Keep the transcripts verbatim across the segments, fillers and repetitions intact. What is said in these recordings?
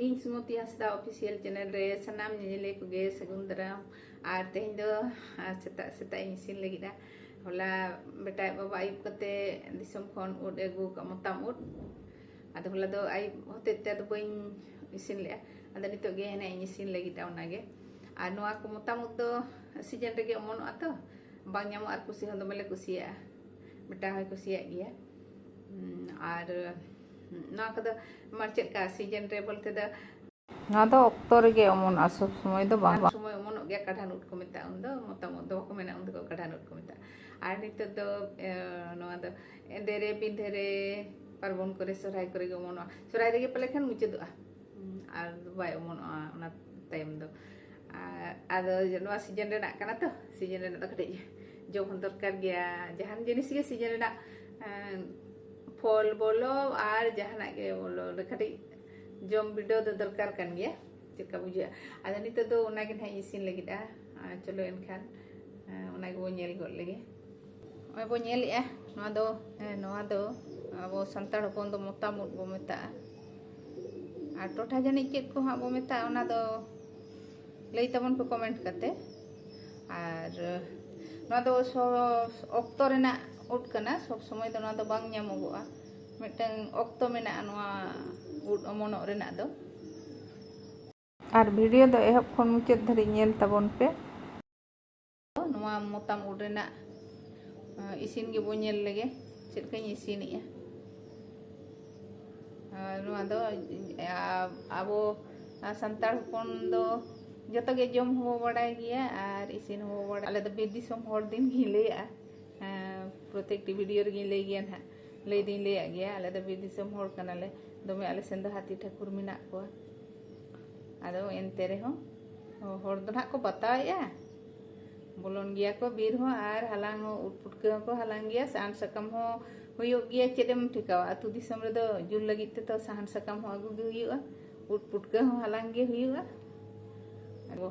ᱤᱧ ᱥᱩᱢᱚᱛᱤ ᱦᱟᱸᱥᱫᱟ official channel ᱨᱮ ᱥᱟᱱᱟᱢ ᱧᱮᱧᱮᱞᱤᱭᱟᱹ ᱠᱚᱜᱮ ᱥᱟᱹᱜᱩᱱ ᱫᱟᱨᱟᱢ᱾ ᱟᱨ ᱛᱮᱦᱮᱧ ᱫᱚ, ᱟᱨ, ᱥᱮᱛᱟᱜ ᱥᱮᱛᱟᱜ ᱤᱧ ᱤᱥᱤᱱ ᱞᱟᱹᱜᱤᱫᱼᱟ᱾ ᱦᱚᱞᱟ ᱵᱮᱴᱟ ᱟᱡ ᱵᱟᱵᱟ ᱟᱹᱭᱩᱵ ᱠᱟᱛᱮ ᱫᱤᱥᱚᱢ ᱠᱷᱚᱱ ᱩᱫ ᱮ ᱟᱹᱜᱩ ᱟᱠᱟᱫ, ᱢᱚᱛᱟᱢ ᱩᱫ᱾ ᱟᱫᱚ ᱦᱚᱞᱟ ᱫᱚ ᱟᱹᱭᱩᱵ ᱦᱚᱛᱮᱡ ᱛᱮ ᱟᱫᱚ ᱵᱟᱹᱧ ᱤᱥᱤᱱ ᱞᱮᱫᱼᱟ᱾ ᱟᱫᱚ ᱱᱤᱛᱚᱜ ᱜᱮ ᱦᱟᱱᱮ ᱤᱧ ᱤᱥᱤᱱ ᱞᱟᱹᱜᱤᱫᱼᱟ ᱚᱱᱟᱜᱮ᱾ ᱟᱨ ᱱᱚᱣᱟ ᱠᱚ ᱢᱚᱛᱟᱢ ᱩᱫ ᱫᱚ season ᱨᱮᱜᱮ ᱚᱢᱚᱱᱚᱜᱼᱟ ᱛᱚ, ᱵᱟᱝ ᱧᱟᱢᱚᱜᱼᱟ᱾ ᱟᱨ ᱠᱩᱥᱤ ᱦᱚᱸ ᱫᱚᱢᱮ ᱞᱮ ᱠᱩᱥᱤᱭᱟᱜᱼᱟ, ᱵᱮᱴᱟ ᱦᱚᱸᱭ ᱠᱩᱥᱤᱭᱟᱜ ᱜᱮᱭᱟ᱾ ᱦᱩᱸ, ᱟᱨ ᱱᱚᱣᱟ ᱠᱚᱫᱚ, ᱢᱟᱱᱮ, ᱪᱮᱫ ᱞᱮᱠᱟ season ᱨᱮ ᱵᱚᱞᱛᱮ ᱫᱚ, ᱱᱚᱣᱟ ᱫᱚ ᱚᱠᱛᱚ ᱨᱮᱜᱮ ᱚᱢᱚᱱᱚᱜᱼᱟ, ᱥᱚᱵ ᱥᱚᱢᱚᱭ ᱫᱚ ᱵᱟᱝ᱾ ᱥᱚᱢᱚᱭ ᱚᱢᱚᱱᱚᱜ ᱜᱮᱭᱟ, ᱠᱟᱰᱷᱟᱱ ᱩᱫ ᱠᱚ ᱢᱮᱛᱟᱜᱼᱟ ᱩᱱᱫᱚ, ᱢᱚᱛᱟᱢ ᱩᱫ ᱫᱚ ᱵᱟᱠᱚ ᱢᱮᱱᱟ, ᱩᱱ ᱫᱚᱠᱚ ᱠᱟᱰᱷᱟᱱ ᱩᱫ ᱠᱚ ᱢᱮᱛᱟᱜᱼᱟ᱾ ᱟᱨ ᱱᱤᱛᱚᱜ ᱫᱚ, ᱮ, ᱱᱚᱣᱟ ᱫᱚ ᱮᱸᱫᱮ ᱨᱮ, ᱵᱤᱸᱫᱷᱮ ᱨᱮ, ᱯᱟᱨᱵᱚᱱ ᱠᱚᱨᱮ, ᱥᱚᱨᱦᱟᱭ ᱠᱚᱨᱮ ᱜᱮ ᱚᱢᱚᱱᱚᱜᱼᱟ᱾ ᱥᱚᱨᱦᱟᱭ ᱨᱮᱜᱮ ᱯᱟᱞᱮ ᱠᱷᱟᱱ ᱢᱩᱪᱟᱹᱫᱚᱜᱼᱟ᱾ ᱦᱩᱸ, ᱟᱨ ᱵᱟᱭ ᱚᱢᱚᱱᱚᱜᱼᱟ ᱚᱱᱟ ᱛᱟᱭᱚᱢ ᱫᱚ᱾ ᱟᱨ ᱟᱫᱚ ᱱᱚᱣᱟ season ᱨᱮᱱᱟᱜ ᱠᱟᱱᱟ ᱛᱚ, season ᱨᱮᱱᱟᱜ ᱫᱚ ᱠᱟᱹᱴᱤᱡ ᱡᱚᱢ ᱦᱚᱸ ᱫᱚᱨᱠᱟᱨ ᱜᱮᱭᱟ᱾ ᱡᱟᱦᱟᱱ ᱡᱤᱱᱤᱥ ᱜᱮ season ᱨᱮᱱᱟᱜ, ᱮᱸ, ᱯᱷᱚᱞ ᱵᱚᱞᱚ ᱟᱨ ᱡᱟᱦᱟᱱᱟᱜ ᱜᱮ ᱵᱚᱞᱚ, ᱠᱟᱹᱴᱤᱡ ᱡᱚᱢ ᱵᱤᱰᱟᱹᱣ ᱫᱚ ᱫᱚᱨᱠᱟᱨ ᱠᱟᱱ ᱜᱮᱭᱟ, ᱪᱮᱫ ᱞᱮᱠᱟ ᱵᱩᱡᱷᱟᱹᱜᱼᱟ᱾ ᱟᱫᱚ ᱱᱤᱛᱚᱜ ᱫᱚ ᱚᱱᱟᱜᱮ ᱱᱟᱦᱟᱜ ᱤᱧ ᱤᱥᱤᱱ ᱞᱟᱹᱜᱤᱫᱼᱟ᱾ ᱟᱨ ᱪᱚᱞᱚ ᱮᱱᱠᱷᱟᱱ, ᱮᱸ, ᱚᱱᱟ ᱜᱮᱵᱚᱱ ᱧᱮᱞ ᱜᱚᱫ ᱞᱮᱜᱮ᱾ ᱱᱚᱜᱼᱚᱭ ᱵᱚ ᱧᱮᱞᱮᱜᱼᱟ, ᱱᱚᱣᱟ ᱫᱚ, ᱦᱮᱸ, ᱱᱚᱣᱟ ᱫᱚ ᱟᱵᱚ ᱥᱟᱱᱛᱟᱲ ᱦᱚᱯᱚᱱ ᱫᱚ ᱢᱚᱛᱟᱢ ᱩᱫ ᱵᱚ ᱢᱮᱛᱟᱜᱼᱟ᱾ ᱟᱨ ᱴᱚᱴᱷᱟ ᱡᱟᱹᱱᱤᱡ ᱪᱮᱫ ᱠᱚ ᱦᱟᱸᱜ ᱵᱚ ᱢᱮᱛᱟᱜᱼᱟ, ᱚᱱᱟ ᱫᱚ ᱞᱟᱹᱭ ᱛᱟᱵᱚᱱ ᱯᱮ comment ᱠᱟᱛᱮ᱾ ᱟᱨ ᱱᱚᱣᱟ ᱫᱚ ᱥᱚ-, ᱚᱠᱛᱚ ᱨᱮᱱᱟᱜ ᱩᱫ ᱠᱟᱱᱟ, ᱥᱚᱵ ᱥᱚᱢᱚᱭ ᱫᱚ ᱱᱚᱣᱟ ᱫᱚ ᱵᱟᱝ ᱧᱟᱢᱚᱜᱚᱜᱼᱟ᱾ ᱢᱤᱫᱴᱟᱝ ᱚᱠᱛᱚ ᱢᱮᱱᱟᱜᱼᱟ ᱱᱚᱣᱟ ᱩᱫ ᱚᱢᱚᱱᱚᱜ ᱨᱮᱱᱟᱜ ᱫᱚ᱾ ᱟᱨ video ᱫᱚ ᱮᱦᱚᱵ ᱠᱷᱚᱱ ᱢᱩᱪᱟᱹᱫ ᱫᱷᱟᱹᱨᱤᱡ ᱧᱮᱞ ᱛᱟᱵᱚᱱ ᱯᱮ᱾ ᱱᱚᱣᱟ ᱢᱚᱛᱟᱢ ᱩᱫ ᱨᱮᱱᱟᱜ, ᱟᱸ, ᱤᱥᱤᱱ ᱜᱮᱵᱚ ᱧᱮᱞ ᱞᱮᱜᱮ, ᱪᱮᱫ ᱞᱮᱠᱟᱧ ᱤᱥᱤᱱᱮᱜᱼᱟ᱾ ᱟᱨ ᱱᱚᱣᱟ ᱫᱚ, ᱟ-, ᱟᱵᱚ ᱥᱟᱱᱛᱟᱲ ᱦᱚᱯᱚᱱ ᱫᱚ ᱡᱚᱛᱚ ᱜᱮ ᱡᱚᱢ ᱦᱚᱸᱵᱚ ᱵᱟᱲᱟᱭ ᱜᱮᱭᱟ ᱟᱨ ᱤᱥᱤᱱ ᱦᱚᱸᱵᱚ ᱵᱟᱲᱟᱭ᱾ ᱟᱞᱮ ᱫᱚ ᱵᱤᱨ ᱫᱤᱥᱚᱢ ᱦᱚᱲ ᱫᱤᱱ ᱜᱤᱧ ᱞᱟᱹᱭᱟᱜᱼᱟ, ᱟᱸ, ᱯᱨᱚᱛᱮᱠᱴᱤ video ᱨᱮᱜᱤᱧ ᱞᱟᱹᱭ ᱜᱮᱭᱟ ᱱᱟᱦᱟᱜ, ᱞᱟᱹᱭ ᱫᱚᱧ ᱞᱟᱹᱭᱟᱜ ᱜᱮᱭᱟ᱾ ᱟᱞᱮ ᱫᱚ ᱵᱤᱨ ᱫᱤᱥᱚᱢ ᱦᱚᱲ ᱠᱟᱱᱟᱞᱮ, ᱫᱚᱢᱮ ᱟᱞᱮ ᱥᱮᱱ ᱫᱚ ᱦᱟᱹᱛᱤ ᱴᱷᱟᱹᱠᱩᱨ ᱢᱮᱱᱟᱜ ᱠᱚᱣᱟ᱾ ᱟᱫᱚ ᱮᱱᱛᱮ ᱨᱮᱦᱚᱸ ᱦᱚᱲ ᱫᱚ ᱱᱟᱦᱟᱜ ᱠᱚ ᱵᱟᱛᱟᱣᱮᱜᱼᱟ, ᱵᱚᱞᱚᱱ ᱜᱮᱭᱟ ᱠᱚ ᱵᱤᱨ ᱦᱚᱸ, ᱟᱨ ᱦᱟᱞᱟᱝ ᱦᱚᱸ, ᱩᱫ ᱯᱩᱴᱠᱟᱹ ᱦᱚᱸᱠᱚ ᱦᱟᱞᱟᱝ ᱜᱮᱭᱟ᱾ ᱥᱟᱦᱟᱱ ᱥᱟᱠᱟᱢ ᱦᱚᱸ ᱦᱩᱭᱩᱜ ᱜᱮᱭᱟ, ᱪᱮᱫ ᱮᱢ ᱴᱷᱮᱠᱟᱣᱟ᱾ ᱟᱹᱛᱩ ᱫᱤᱥᱚᱢ ᱨᱮᱫᱚ ᱡᱩᱞ ᱞᱟᱹᱜᱤᱫ ᱛᱮᱫᱚ ᱥᱟᱦᱟᱱ ᱥᱟᱠᱟᱢ ᱦᱚᱸ ᱟᱹᱜᱩ ᱜᱮ ᱦᱩᱭᱩᱜᱼᱟ, ᱩᱫ ᱯᱩᱴᱠᱟᱹ ᱦᱚᱸ ᱦᱟᱞᱟᱝ ᱜᱮ ᱦᱩᱭᱩᱜᱼᱟ᱾ ᱟᱵᱚ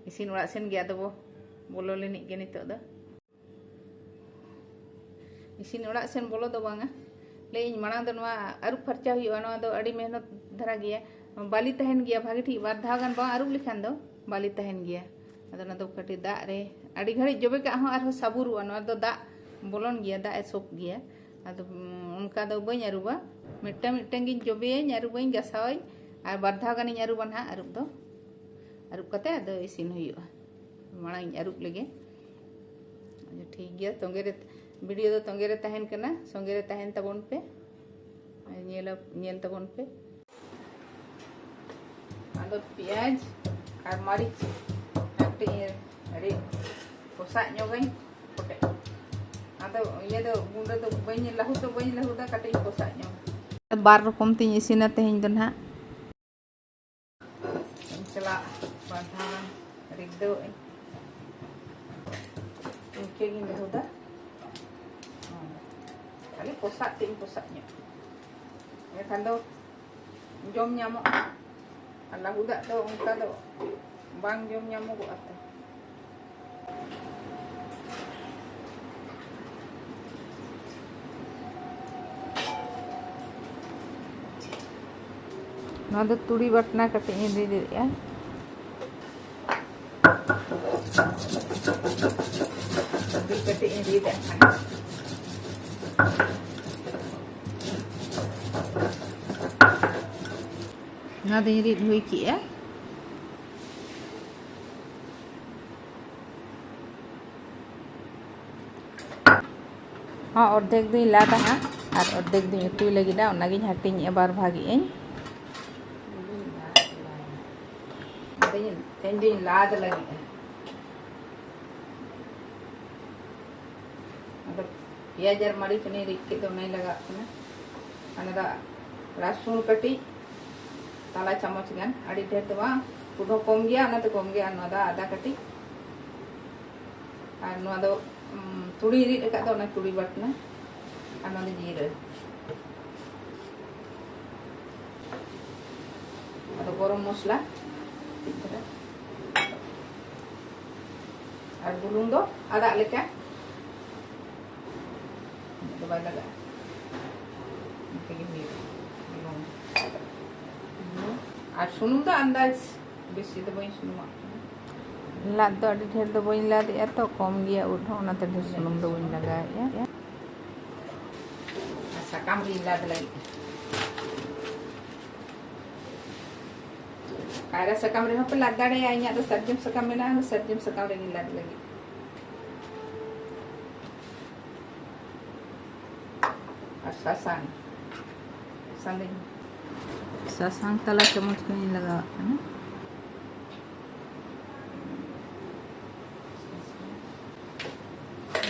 ᱤᱥᱤᱱ ᱚᱲᱟᱜ ᱥᱮᱱ ᱜᱮ ᱟᱫᱚ ᱵᱚ ᱵᱚᱞᱚ ᱞᱮᱱᱤᱡ ᱜᱮ ᱱᱤᱛᱚᱜ ᱫᱚ᱾ ᱤᱥᱤᱱ ᱚᱲᱟᱜ ᱥᱮᱱ ᱵᱚᱞᱚ ᱫᱚ ᱵᱟᱝᱟ, ᱞᱟᱹᱭᱟᱹᱧ ᱢᱟᱲᱟᱝ ᱫᱚ ᱱᱚᱣᱟ ᱟᱹᱨᱩᱵ ᱯᱷᱟᱨᱪᱟ ᱦᱩᱭᱩᱜᱼᱟ᱾ ᱱᱚᱣᱟ ᱫᱚ ᱟᱹᱰᱤ ᱢᱮᱦᱱᱚᱛ ᱫᱷᱟᱨᱟ ᱜᱮᱭᱟ, ᱵᱟᱹᱞᱤ ᱛᱟᱦᱮᱱ ᱜᱮᱭᱟ ᱵᱷᱟᱜᱮ ᱴᱷᱤᱠ, ᱵᱟᱨ ᱫᱷᱟᱣ ᱜᱟᱱ ᱵᱟᱝ ᱟᱹᱨᱩᱵ ᱞᱮᱠᱷᱟᱱ ᱫᱚ ᱵᱟᱹᱞᱤ ᱛᱟᱦᱮᱱ ᱜᱮᱭᱟ᱾ ᱟᱫᱚ ᱚᱱᱟ ᱫᱚ ᱠᱟᱹᱴᱤᱡ ᱫᱟᱜ ᱨᱮ ᱟᱹᱰᱤ ᱜᱷᱟᱹᱲᱤᱡ ᱡᱚᱵᱮ ᱠᱟᱜ ᱦᱚᱸ ᱟᱨᱦᱚᱸ ᱥᱟᱵᱩᱨᱚᱜᱼᱟ, ᱱᱚᱣᱟ ᱫᱚ ᱫᱟᱜ ᱵᱚᱞᱚᱱ ᱜᱮᱭᱟ, ᱫᱟᱜ ᱮ ᱥᱚᱠ ᱜᱮᱭᱟ᱾ ᱟᱫᱚ ᱚᱱᱠᱟ ᱫᱚ ᱵᱟᱹᱧ ᱟᱹᱨᱩᱵᱟ, ᱢᱤᱫᱴᱟᱝ ᱢᱤᱫᱴᱟᱝ ᱜᱤᱧ ᱡᱚᱵᱮᱭᱟᱹᱧ, ᱟᱹᱨᱩᱵᱟᱹᱧ, ᱜᱟᱥᱟᱣᱟᱹᱧ, ᱟᱨ ᱵᱟᱨ ᱫᱷᱟᱣ ᱜᱟᱱᱤᱧ ᱟᱹᱨᱩᱵᱟ ᱱᱟᱦᱟᱜ ᱟᱹᱨᱩᱵ ᱫᱚ᱾ ᱟᱹᱨᱩᱵ ᱠᱟᱛᱮ ᱟᱫᱚ ᱤᱥᱤᱱ ᱦᱩᱭᱩᱜᱼᱟ᱾ ᱢᱟᱲᱟᱝ ᱤᱧ ᱟᱹᱨᱩᱵ ᱞᱮᱜᱮ᱾ ᱟᱪᱪᱷᱟ, ᱴᱷᱤᱠ ᱜᱮᱭᱟ, ᱛᱚᱸᱜᱮ ᱨᱮ, ᱵᱷᱤᱰᱤᱭᱳ ᱫᱚ ᱛᱚᱸᱜᱮ ᱨᱮ ᱛᱟᱦᱮᱱ ᱠᱟᱱᱟ, ᱥᱚᱸᱜᱮ ᱨᱮ ᱛᱟᱦᱮᱱ ᱛᱟᱵᱚᱱ ᱯᱮ, ᱧᱮᱞ, ᱧᱮᱞ ᱛᱟᱵᱚᱱ ᱯᱮ᱾ ᱟᱫᱚ ᱯᱮᱸᱭᱟᱡᱽ ᱟᱨ ᱢᱟᱹᱨᱤᱪ ᱠᱟᱹᱴᱤᱡ ᱤᱧ ᱨᱤᱫ ᱠᱚᱥᱟᱜ ᱧᱚᱜᱟᱹᱧ ᱠᱚᱴᱮᱡ᱾ ᱟᱫᱚ ᱤᱭᱟᱹ ᱫᱚ, ᱜᱩᱸᱰᱟᱹ ᱫᱚ ᱵᱟᱹᱧ ᱞᱟᱹᱦᱩᱫ ᱫᱚ ᱵᱟᱹᱧ ᱞᱟᱹᱦᱩᱫᱟ, ᱠᱟᱹᱴᱤᱡ ᱤᱧ ᱠᱚᱥᱟᱜ ᱧᱚᱜ᱾ ᱵᱟᱨ ᱨᱚᱠᱚᱢ ᱛᱤᱧ ᱤᱥᱤᱱᱟ ᱛᱮᱦᱮᱧ ᱫᱚ ᱱᱟᱦᱟᱜ᱾ ᱪᱟᱞᱟᱜ ᱵᱟᱨ ᱫᱷᱟᱣ ᱜᱟᱱ ᱨᱤᱫ ᱫᱚ ᱟᱹᱧ᱾ ᱤᱱᱠᱟᱹ ᱜᱤᱧ ᱞᱟᱹᱦᱩᱫᱟ᱾ ᱦᱚᱸ᱾ ᱠᱷᱟᱹᱞᱤ ᱠᱚᱥᱟᱜ ᱛᱮ ᱤᱧ ᱠᱚᱥᱟᱜ ᱧᱚᱜ᱾ ᱮᱱᱠᱷᱟᱱ ᱫᱚ ᱡᱚᱢ ᱧᱟᱢᱚᱜᱼᱟ᱾ ᱟᱨ ᱞᱟᱹᱦᱩᱫᱟᱜ ᱫᱚ ᱚᱱᱠᱟ ᱫᱚ ᱵᱟᱝ ᱡᱚᱢ ᱧᱟᱢᱚᱜᱚᱜᱼᱟ ᱛᱚ᱾ ᱱᱚᱣᱟ ᱫᱚ ᱛᱩᱲᱤ ᱵᱟᱴᱱᱟ ᱠᱟᱹᱴᱤᱡ ᱤᱧ ᱨᱤᱫ ᱮᱫᱼᱟ᱾ ᱠᱟᱹᱴᱤᱡ ᱤᱧ ᱨᱤᱫ ᱮᱫ ᱠᱟᱱᱟ᱾ ᱱᱚᱣᱟ ᱫᱚᱧ ᱨᱤᱫ ᱦᱩᱭ ᱠᱮᱜᱼᱟ᱾ ᱦᱚᱸ, ᱚᱨᱫᱷᱮᱠ ᱫᱩᱧ ᱞᱟᱫᱟ ᱦᱟᱸᱜ ᱟᱨ ᱚᱨᱫᱷᱮᱠ ᱫᱩᱧ ᱩᱛᱩᱭ ᱞᱟᱹᱜᱤᱫᱟ, ᱚᱱᱟᱜᱤᱧ ᱦᱟᱹᱴᱤᱧᱮᱜᱼᱟ ᱵᱟᱨ ᱵᱷᱟᱜᱽ ᱮᱜᱼᱟᱹᱧ᱾ ᱛᱮᱦᱮᱧ ᱫᱩᱧ ᱞᱟᱫ ᱞᱟᱹᱜᱤᱫᱼᱟ᱾ ᱟᱫᱚ ᱯᱮᱸᱭᱟᱡᱽ ᱟᱨ ᱢᱟᱹᱨᱤᱪ ᱚᱱᱮᱧ ᱨᱤᱫ ᱠᱮᱫ ᱫᱚ, ᱚᱱᱟᱧ ᱞᱟᱜᱟᱣᱟᱜ ᱠᱟᱱᱟ᱾ ᱚᱱᱟ ᱫᱚ ᱨᱟᱹᱥᱩᱱ ᱠᱟᱹᱴᱤᱡ ᱛᱟᱞᱟ ᱪᱟᱢᱚᱪ ᱜᱟᱱ, ᱟᱹᱰᱤ ᱰᱷᱮᱨ ᱫᱚ ᱵᱟᱝ, ᱩᱛᱩ ᱦᱚᱸ ᱠᱚᱢ ᱜᱮᱭᱟ, ᱚᱱᱟᱛᱮ ᱠᱚᱢ ᱜᱮᱭᱟ᱾ ᱟᱨ ᱱᱚᱣᱟ ᱫᱚ ᱟᱫᱟ ᱠᱟᱹᱴᱤᱡ, ᱟᱨ ᱱᱚᱣᱟ ᱫᱚ, ᱩᱢ, ᱛᱩᱲᱤᱧ ᱨᱤᱫ ᱟᱠᱟᱫ ᱫᱚ, ᱚᱱᱟ ᱛᱩᱲᱤ ᱵᱟᱴᱱᱟ, ᱟᱨ ᱱᱚᱣᱟ ᱫᱚ ᱡᱤᱨᱟᱹ᱾ ᱟᱫᱚ ᱜᱚᱨᱚᱢ ᱢᱚᱥᱞᱟ ᱠᱟᱹᱴᱤᱡ ᱫᱷᱟᱨᱟ᱾ ᱟᱨ ᱵᱩᱞᱩᱝ ᱫᱚ ᱟᱫᱟᱜ ᱞᱮᱠᱟ, ᱩᱱᱟᱹᱜ ᱫᱚ ᱵᱟᱭ ᱞᱟᱜᱟᱜᱼᱟ᱾ ᱤᱱᱠᱟᱹ ᱜᱮ ᱦᱩᱭᱩᱜᱼᱟ ᱵᱩᱞᱩᱝ᱾ ᱟᱨ ᱥᱩᱱᱩᱢ ᱫᱚ ᱟᱱᱫᱟᱡᱽ, ᱵᱮᱥᱤ ᱫᱚ ᱵᱟᱹᱧ ᱥᱩᱱᱩᱢᱟᱜ ᱠᱟᱱᱟ᱾ ᱞᱟᱫ ᱫᱚ ᱟᱹᱰᱤ ᱰᱷᱮᱨ ᱫᱚ ᱵᱟᱹᱧ ᱞᱟᱫᱮᱜᱼᱟ ᱛᱚ, ᱠᱚᱢ ᱜᱮᱭᱟ ᱩᱫ ᱦᱚᱸ, ᱚᱱᱟᱛᱮ ᱰᱷᱮᱨ ᱥᱩᱱᱩᱢ ᱫᱚ ᱵᱟᱹᱧ ᱞᱟᱜᱟᱣᱮᱫᱼᱟ᱾ ᱟᱨ ᱥᱟᱠᱟᱢ ᱨᱤᱧ ᱞᱟᱫ ᱞᱟᱹᱜᱤᱫ᱾ ᱠᱟᱭᱨᱟ ᱥᱟᱠᱟᱢ ᱨᱮᱦᱚᱸ ᱯᱮ ᱞᱟᱫ ᱫᱟᱲᱮᱭᱟᱜᱼᱟ, ᱤᱧᱟᱹᱜ ᱫᱚ ᱥᱟᱨᱡᱚᱢ ᱥᱟᱠᱟᱢ ᱢᱮᱱᱟᱜᱼᱟ, ᱥᱟᱨᱡᱚᱢ ᱥᱟᱠᱟᱢ ᱨᱮᱜᱮᱧ ᱞᱟᱫ ᱞᱟᱹᱜᱤᱫ᱾ ᱟᱨ ᱥᱟᱥᱟᱝ, ᱥᱟᱥᱟᱝ ᱫᱚᱧ ᱥᱟᱥᱟᱝ ᱛᱟᱞᱟ ᱪᱟᱢᱚᱪ ᱦᱚᱸᱧ ᱞᱟᱜᱟᱣᱟᱜ ᱠᱟᱱᱟ᱾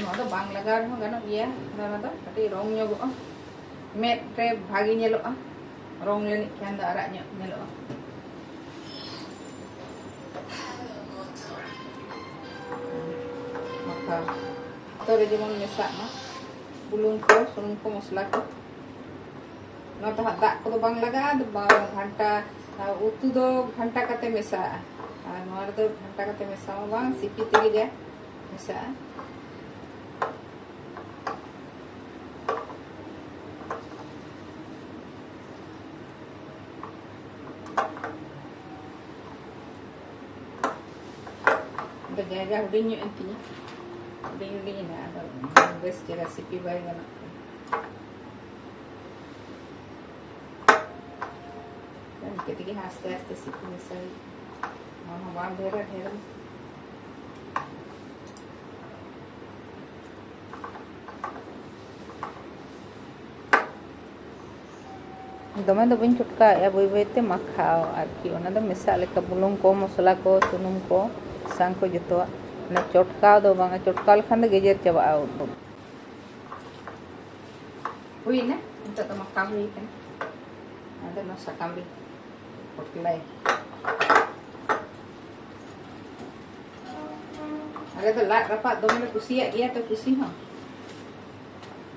ᱱᱚᱣᱟ ᱫᱚ ᱵᱟᱝ ᱞᱟᱜᱟᱣ ᱨᱮᱦᱚᱸ ᱜᱟᱱᱚᱜ ᱜᱮᱭᱟ, ᱱᱚᱣᱟ ᱫᱚ ᱠᱟᱹᱴᱤᱡ ᱨᱚᱝ ᱧᱚᱜᱚᱜᱼᱟ, ᱢᱮᱫ ᱨᱮ ᱵᱷᱟᱜᱮ ᱧᱮᱞᱚᱜᱼᱟ, ᱨᱚᱝ ᱞᱮᱱᱤᱡ ᱠᱷᱟᱱ ᱫᱚ ᱟᱨᱟᱜ ᱧᱚᱜ ᱧᱮᱞᱚᱜᱼᱟ᱾ ᱢᱟᱠᱷᱟᱣ ᱡᱚᱛᱚ ᱨᱮ ᱡᱮᱢᱚᱱ ᱢᱮᱥᱟᱜ ᱢᱟ, ᱵᱩᱞᱩᱝ ᱠᱚ, ᱥᱩᱱᱩᱢ ᱠᱚ, ᱢᱚᱥᱞᱟ ᱠᱚ᱾ ᱱᱚᱣᱟ ᱫᱚ ᱦᱟᱸᱜ ᱫᱟᱜ ᱠᱚᱫᱚ ᱵᱟᱝ ᱞᱟᱜᱟᱜᱼᱟ, ᱟᱫᱚ ᱵᱟ-, ᱜᱷᱟᱱᱴᱟ, ᱩᱛᱩ ᱫᱚ ᱜᱷᱟᱱᱴᱟ ᱠᱟᱛᱮ ᱢᱮᱥᱟᱜᱼᱟ, ᱟᱨ ᱱᱚᱣᱟ ᱨᱮᱫᱚ ᱜᱷᱟᱱᱴᱟ ᱠᱟᱛᱮ ᱢᱮᱥᱟ ᱦᱚᱸ ᱵᱟᱝ, ᱥᱤᱯᱤ ᱛᱮᱜᱮ ᱡᱟ ᱢᱮᱥᱟᱜᱼᱟ᱾ ᱟᱫᱚ ᱡᱟᱭᱜᱟ ᱦᱩᱰᱤᱧ ᱧᱚᱜ ᱮᱱ ᱛᱤᱧᱟ, ᱦᱩᱰᱤᱧ ᱦᱩᱰᱤᱧ ᱮᱱᱟ, ᱟᱫᱚ ᱵᱮᱥ ᱪᱮᱦᱨᱟ ᱥᱤᱯᱤ ᱵᱟᱭ ᱜᱟᱱᱚᱜ ᱠᱟᱱᱟ᱾ ᱤᱱᱠᱟᱹ ᱛᱮᱜᱮ ᱟᱥᱛᱮ ᱟᱥᱛᱮ ᱥᱤᱯᱤ ᱢᱮᱥᱟ ᱦᱩᱭᱩᱜᱼᱟ᱾ ᱱᱚᱣᱟ ᱦᱚᱸ ᱵᱟᱝ ᱰᱷᱮᱨᱟ, ᱰᱷᱮᱨ ᱫᱚᱢᱮ ᱫᱚ ᱵᱟᱹᱧ ᱪᱚᱴᱠᱟᱣᱮᱫᱼᱟ, ᱵᱟᱹᱭ ᱵᱟᱹᱭᱛᱮ ᱢᱟᱠᱷᱟᱣ ᱟᱨᱠᱤ᱾ ᱚᱱᱟ ᱫᱚ ᱢᱮᱥᱟᱜ ᱞᱮᱠᱟ, ᱵᱩᱞᱩᱝ ᱠᱚ, ᱢᱚᱥᱞᱟ ᱠᱚ, ᱥᱩᱱᱩᱢ ᱠᱚ, ᱥᱟᱥᱟᱝ ᱠᱚ, ᱡᱚᱛᱚᱣᱟᱜ᱾ ᱚᱱᱟ ᱪᱚᱴᱠᱟᱣ ᱫᱚ ᱵᱟᱝᱟ, ᱪᱚᱴᱠᱟᱣ ᱞᱮᱠᱷᱟᱱ ᱫᱚ ᱜᱮᱡᱮᱨ ᱪᱟᱵᱟᱜᱼᱟ ᱩᱫ ᱫᱚ᱾ ᱦᱩᱭᱱᱟ, ᱱᱤᱛᱚᱜ ᱫᱚ ᱢᱟᱠᱷᱟᱣ ᱦᱩᱭ ᱠᱟᱱᱟ᱾ ᱟᱫᱚ ᱱᱚᱣᱟ ᱥᱟᱠᱟᱢ ᱨᱮ ᱯᱚᱴᱞᱟᱭ᱾ ᱟᱞᱮ ᱫᱚ ᱞᱟᱫ ᱨᱟᱯᱟᱜ ᱫᱚᱢᱮ ᱞᱮ ᱠᱩᱥᱤᱭᱟᱜ ᱜᱮᱭᱟ ᱛᱚ, ᱠᱩᱥᱤ ᱦᱚᱸ᱾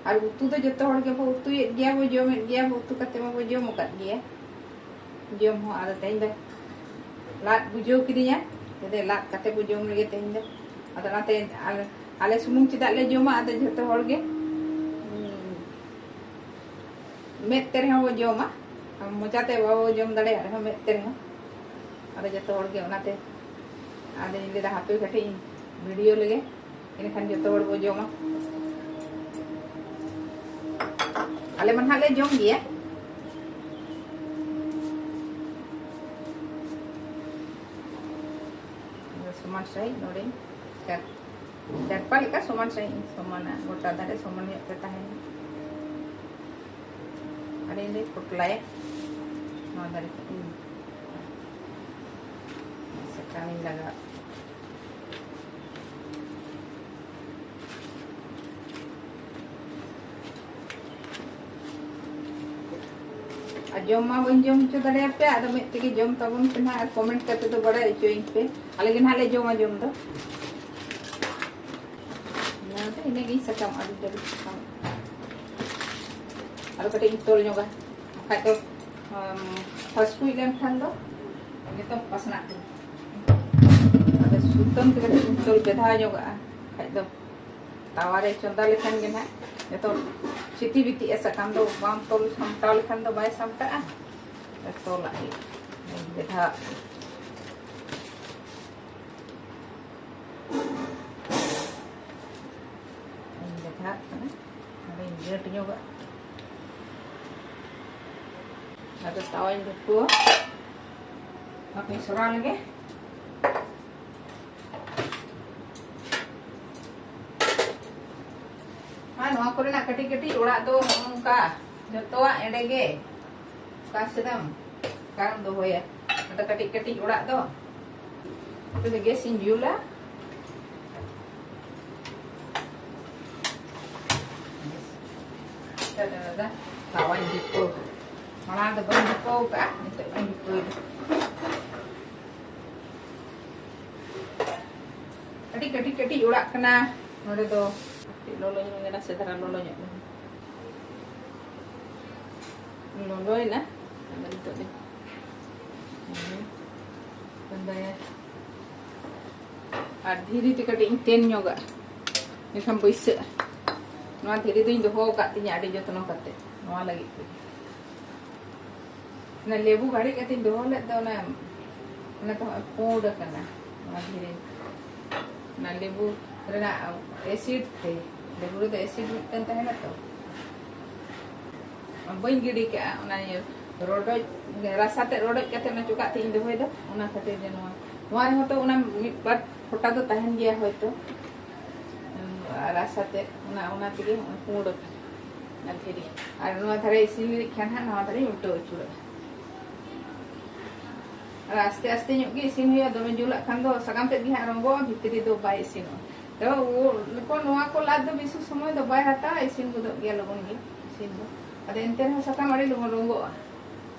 ᱟᱨ ᱩᱛᱩ ᱫᱚ ᱡᱚᱛᱚ ᱦᱚᱲ ᱜᱮᱵᱚ ᱩᱛᱩᱭᱮᱫ ᱜᱮᱭᱟ, ᱵᱚ ᱡᱚᱢᱮᱫ ᱜᱮᱭᱟ ᱵᱚ, ᱩᱛᱩ ᱠᱟᱛᱮ ᱢᱟᱵᱚ ᱡᱚᱢ ᱟᱠᱟᱫ ᱜᱮᱭᱟ᱾ ᱡᱚᱢ ᱦᱚᱸ᱾ ᱟᱫᱚ ᱛᱮᱦᱮᱧ ᱫᱚ ᱞᱟᱫ ᱵᱩᱡᱷᱟᱹᱣ ᱠᱤᱫᱤᱧᱟ, ᱞᱟᱹᱭᱫᱟᱹᱧ ᱞᱟᱫ ᱠᱟᱛᱮ ᱵᱚ ᱡᱚᱢ ᱞᱮᱜᱮ ᱛᱮᱦᱮᱧ ᱫᱚ᱾ ᱟᱫᱚ ᱚᱱᱟᱛᱮ ᱟᱞᱮ, ᱟᱞᱮ ᱥᱩᱢᱩᱝ ᱪᱮᱫᱟᱜ ᱞᱮ ᱡᱚᱢᱟ, ᱟᱫᱚ ᱡᱚᱛᱚ ᱦᱚᱲ ᱜᱮ, ᱩᱸ, ᱢᱮᱫ ᱛᱮ ᱨᱮᱦᱚᱸ ᱵᱚ ᱡᱚᱢᱟ᱾ ᱢᱚᱪᱟᱛᱮ ᱵᱟᱵᱚ ᱡᱚᱢ ᱫᱟᱲᱮᱭᱟᱜ ᱨᱮᱦᱚᱸ, ᱢᱮᱫ ᱛᱮ ᱨᱮᱦᱚᱸ᱾ ᱟᱫᱚ ᱡᱚᱛᱚ ᱦᱚᱲ ᱜᱮ ᱚᱱᱟᱛᱮ ᱟᱫᱚᱧ ᱞᱟᱹᱭᱫᱟ, ᱦᱟᱯᱮ ᱠᱟᱹᱴᱤᱡ ᱤᱧ ᱵᱷᱤᱰᱤᱭᱳ ᱞᱮᱜᱮ, ᱮᱱᱠᱷᱟᱱ ᱡᱚᱛᱚ ᱦᱚᱲ ᱵᱚ ᱡᱚᱢᱟ᱾ ᱟᱞᱮ ᱢᱟ ᱱᱟᱦᱟᱜ ᱞᱮ ᱡᱚᱢ ᱜᱮᱭᱟ᱾ ᱥᱚᱢᱟᱱ ᱥᱟᱺᱦᱤᱡ ᱱᱚᱰᱮᱧ ᱪᱟᱨ-, ᱪᱟᱨᱯᱟ ᱞᱮᱠᱟ ᱥᱚᱢᱟᱱ ᱥᱟᱺᱦᱤᱡ ᱤᱧ ᱥᱚᱢᱟᱱᱟ, ᱜᱚᱴᱟ ᱫᱷᱟᱨᱮ ᱥᱚᱢᱟᱱ ᱧᱚᱜ ᱛᱮ ᱛᱟᱦᱮᱱᱟ᱾ ᱟᱨ ᱤᱧ ᱫᱚᱧ ᱯᱚᱴᱞᱟᱭᱟ ᱱᱚᱣᱟ ᱫᱷᱟᱨᱮ ᱠᱷᱚᱱ ᱤᱧ ᱥᱟᱠᱟᱢ ᱤᱧ ᱞᱟᱜᱟᱣ᱾ ᱟᱨ ᱡᱚᱢ ᱢᱟ ᱵᱟᱹᱧ ᱡᱚᱢ ᱦᱚᱪᱚ ᱫᱟᱲᱮᱭᱟᱯᱮᱭᱟ, ᱟᱫᱚ ᱢᱤᱫ ᱛᱮᱜᱮ ᱡᱚᱢ ᱛᱟᱵᱚᱱ ᱯᱮ ᱱᱟᱦᱟᱜ ᱟᱨ ᱠᱚᱢᱮᱱᱴ ᱠᱟᱛᱮ ᱫᱚ ᱵᱟᱲᱟᱭ ᱦᱚᱪᱚᱭᱤᱧ ᱯᱮ᱾ ᱟᱞᱮ ᱜᱮ ᱱᱟᱦᱟᱜ ᱞᱮ ᱡᱚᱢᱟ ᱡᱚᱢ ᱫᱚ᱾ ᱚᱱᱟᱛᱮ ᱤᱱᱟᱹᱜ ᱜᱤᱧ ᱥᱟᱠᱟᱢ ᱟᱹᱰᱤ ᱰᱷᱮᱨ ᱥᱟᱠᱟᱢ᱾ ᱟᱨᱚ ᱠᱟᱹᱴᱤᱡ ᱤᱧ ᱛᱚᱞ ᱧᱚᱜᱟ, ᱵᱟᱠᱷᱟᱡ ᱫᱚ, ᱟᱢ, ᱯᱷᱟᱥᱠᱩᱡ ᱞᱮᱱᱠᱷᱟᱱ ᱫᱚ ᱱᱤᱛᱚᱜ ᱯᱟᱥᱱᱟᱜ ᱛᱤᱧᱟ᱾ ᱟᱫᱚ ᱥᱩᱛᱟᱹᱢ ᱛᱮ ᱠᱟᱹᱴᱤᱡ ᱤᱧ ᱛᱚᱞ ᱵᱮᱫᱷᱟᱣ ᱧᱚᱜᱟᱜᱼᱟ, ᱵᱟᱠᱷᱟᱡ ᱫᱚ ᱛᱟᱣᱟ ᱨᱮ ᱪᱚᱸᱫᱟ ᱞᱮᱠᱷᱟᱱ ᱜᱮ ᱱᱟᱦᱟᱜ ᱡᱚᱛᱚ ᱥᱤᱛᱤ ᱵᱤᱛᱤᱜᱼᱟ᱾ ᱥᱟᱠᱟᱢ ᱫᱚ ᱵᱟᱢ ᱛᱚᱞ ᱥᱟᱢᱴᱟᱣ ᱞᱮᱠᱷᱟᱱ ᱫᱚ ᱵᱟᱭ ᱥᱟᱢᱴᱟᱜᱼᱟ᱾ ᱛᱚᱞᱟᱜ ᱦᱩᱭᱩᱜᱼᱟ, ᱵᱮᱫᱷᱟᱣᱟᱜ ᱦᱩᱭᱩᱜᱼᱟ᱾ ᱤᱧ ᱵᱮᱫᱷᱟᱜ ᱠᱟᱱᱟ, ᱱᱚᱰᱮᱧ ᱜᱟᱹᱴ ᱧᱚᱜᱟ᱾ ᱟᱫᱚ ᱛᱟᱣᱟᱧ ᱰᱷᱟᱹᱠᱩᱣᱟ, ᱵᱟᱯᱮ ᱥᱚᱨᱟ ᱞᱮᱜᱮ᱾ ᱟᱨ ᱱᱚᱣᱟ ᱠᱚᱨᱮᱱᱟᱜ ᱠᱟᱹᱴᱤᱡ ᱠᱟᱹᱴᱤᱡ ᱚᱲᱟᱜ ᱫᱚ ᱱᱚᱜᱼᱚ ᱱᱚᱝᱠᱟ ᱡᱚᱛᱚᱣᱟᱜ ᱮᱸᱰᱮ ᱜᱮ᱾ ᱚᱠᱟ ᱥᱮᱫᱮᱢ, ᱚᱠᱟᱨᱮᱢ ᱫᱚᱦᱚᱭᱟ? ᱟᱫᱚ ᱠᱟᱹᱴᱤᱡ ᱠᱟᱹᱴᱤᱡ ᱚᱲᱟᱜ ᱫᱚ᱾ ᱱᱚᱛᱮ ᱫᱚ ᱜᱮᱥ ᱤᱧ ᱡᱩᱞᱟ᱾ ᱫᱟᱫᱟ, ᱛᱟᱣᱟᱧ ᱫᱷᱤᱯᱟᱹᱣ᱾ ᱢᱟᱲᱟᱝ ᱫᱚ ᱵᱟᱹᱧ ᱫᱷᱤᱯᱟᱹᱣ ᱠᱟᱜᱼᱟ, ᱱᱤᱛᱚᱜ ᱤᱧ ᱫᱷᱤᱯᱟᱹᱣ ᱮᱫᱟ᱾ ᱟᱹᱰᱤ ᱠᱟᱹᱴᱤᱡ ᱠᱟᱹᱴᱤᱡ ᱚᱲᱟᱜ ᱠᱟᱱᱟ ᱱᱚᱰᱮ ᱫᱚ᱾ ᱠᱟᱹᱴᱤᱡ ᱞᱚᱞᱚ ᱧᱚᱜ ᱮᱱᱟ, ᱥᱮ ᱫᱷᱟᱨᱟ ᱞᱚᱞᱚ ᱧᱚᱜ ᱮᱱᱟ᱾ ᱞᱚᱞᱚᱭᱮᱱᱟ᱾ ᱟᱫᱚ ᱱᱤᱛᱚᱜ ᱫᱚ ᱪᱚᱸᱫᱟᱭᱟ᱾ ᱟᱨ ᱫᱷᱤᱨᱤ ᱛᱮ ᱠᱟᱹᱴᱤᱡ ᱤᱧ ᱛᱮᱱ ᱧᱚᱜᱟ, ᱮᱱᱠᱷᱟᱱ ᱵᱟᱹᱭᱥᱟᱹᱜᱼᱟ᱾ ᱱᱚᱣᱟ ᱫᱷᱤᱨᱤ ᱫᱚᱧ ᱫᱚᱦᱚ ᱟᱠᱟᱫ ᱛᱤᱧᱟᱹ ᱟᱹᱰᱤ ᱡᱚᱛᱱᱚ ᱠᱟᱛᱮ ᱱᱚᱣᱟ ᱞᱟᱹᱜᱤᱫ ᱛᱮ᱾ ᱚᱱᱟ ᱞᱮᱵᱩ ᱜᱷᱟᱹᱲᱤᱡ ᱠᱟᱛᱮᱧ ᱫᱚᱦᱚ ᱞᱮᱫ ᱫᱚ, ᱚᱱᱟ, ᱚᱱᱟ ᱛᱮᱦᱚᱸ ᱯᱩᱸᱰ ᱟᱠᱟᱱᱟ ᱱᱚᱣᱟ ᱫᱷᱤᱨᱤ᱾ ᱚᱱᱟ ᱞᱮᱵᱩ ᱨᱮᱱᱟᱜ ᱮᱥᱤᱰ ᱛᱮ, ᱞᱮᱵᱩ ᱨᱮᱫᱚ ᱮᱥᱤᱰ ᱢᱤᱫᱴᱟᱝ ᱛᱟᱦᱮᱱᱟ ᱛᱚ᱾ ᱵᱟᱹᱧ ᱜᱤᱰᱤ ᱠᱟᱜᱼᱟ, ᱚᱱᱟ ᱤᱭᱟᱹ ᱨᱚᱰᱚᱡ, ᱨᱟᱥᱟ ᱛᱮ ᱨᱚᱰᱚᱡ ᱠᱟᱛᱮ ᱚᱱᱟ ᱪᱚᱠᱟᱜ ᱛᱮ ᱤᱧ ᱫᱚᱦᱚᱭ ᱫᱚ, ᱚᱱᱟ ᱠᱷᱟᱹᱛᱤᱨ ᱜᱮ ᱱᱚᱣᱟ᱾ ᱱᱚᱣᱟ ᱨᱮᱦᱚᱸ ᱛᱚ ᱚᱱᱟ ᱢᱤᱫ ᱵᱟᱨ ᱯᱷᱚᱴᱟ ᱫᱚ ᱛᱟᱦᱮᱱ ᱜᱮᱭᱟ ᱦᱚᱭᱛᱚ, ᱟᱨ ᱨᱟᱥᱟ ᱛᱮ ᱚᱱᱟ, ᱚᱱᱟ ᱛᱮᱜᱮ ᱱᱚᱜᱼᱚᱭ ᱯᱩᱸᱰ ᱟᱠᱟᱱᱟ ᱚᱱᱟ ᱫᱷᱤᱨᱤ᱾ ᱟᱨ ᱱᱚᱣᱟ ᱫᱷᱟᱨᱮ ᱤᱥᱤᱱ ᱞᱮᱱ ᱠᱷᱟᱱ ᱦᱟᱸᱜ ᱱᱚᱣᱟ ᱫᱷᱟᱨᱮᱧ ᱩᱞᱴᱟᱹᱣ ᱟᱹᱪᱩᱨᱟᱜᱼᱟ᱾ ᱟᱨ ᱟᱥᱛᱮ ᱟᱥᱛᱮ ᱧᱚᱜ ᱜᱮ ᱤᱥᱤᱱ ᱦᱩᱭᱩᱜᱼᱟ, ᱫᱚᱢᱮ ᱡᱩᱞᱟᱜ ᱠᱷᱟᱱ ᱫᱚ ᱥᱟᱠᱟᱢ ᱛᱮᱫ ᱜᱮ ᱦᱟᱸᱜ ᱨᱚᱸᱜᱚᱜᱼᱟ, ᱵᱷᱤᱛᱨᱤ ᱫᱚ ᱵᱟᱭ ᱤᱥᱤᱱᱚᱜᱼᱟ᱾ ᱛᱚ ᱩ-, ᱱᱩᱠᱩ ᱱᱚᱣᱟ ᱠᱚ ᱞᱟᱫ ᱫᱚ ᱵᱮᱥᱤ ᱥᱚᱢᱚᱭ ᱫᱚ ᱵᱟᱭ ᱦᱟᱛᱟᱣᱟ, ᱤᱥᱤᱱ ᱜᱚᱫᱚᱜ ᱜᱮᱭᱟ ᱞᱚᱜᱚᱱ ᱜᱮ ᱤᱥᱤᱱ ᱫᱚ᱾ ᱟᱫᱚ ᱮᱱᱛᱮ ᱨᱮᱦᱚᱸ ᱥᱟᱠᱟᱢ ᱟᱹᱰᱤ ᱞᱚᱜᱚᱱ ᱨᱚᱸᱜᱚᱜᱼᱟ,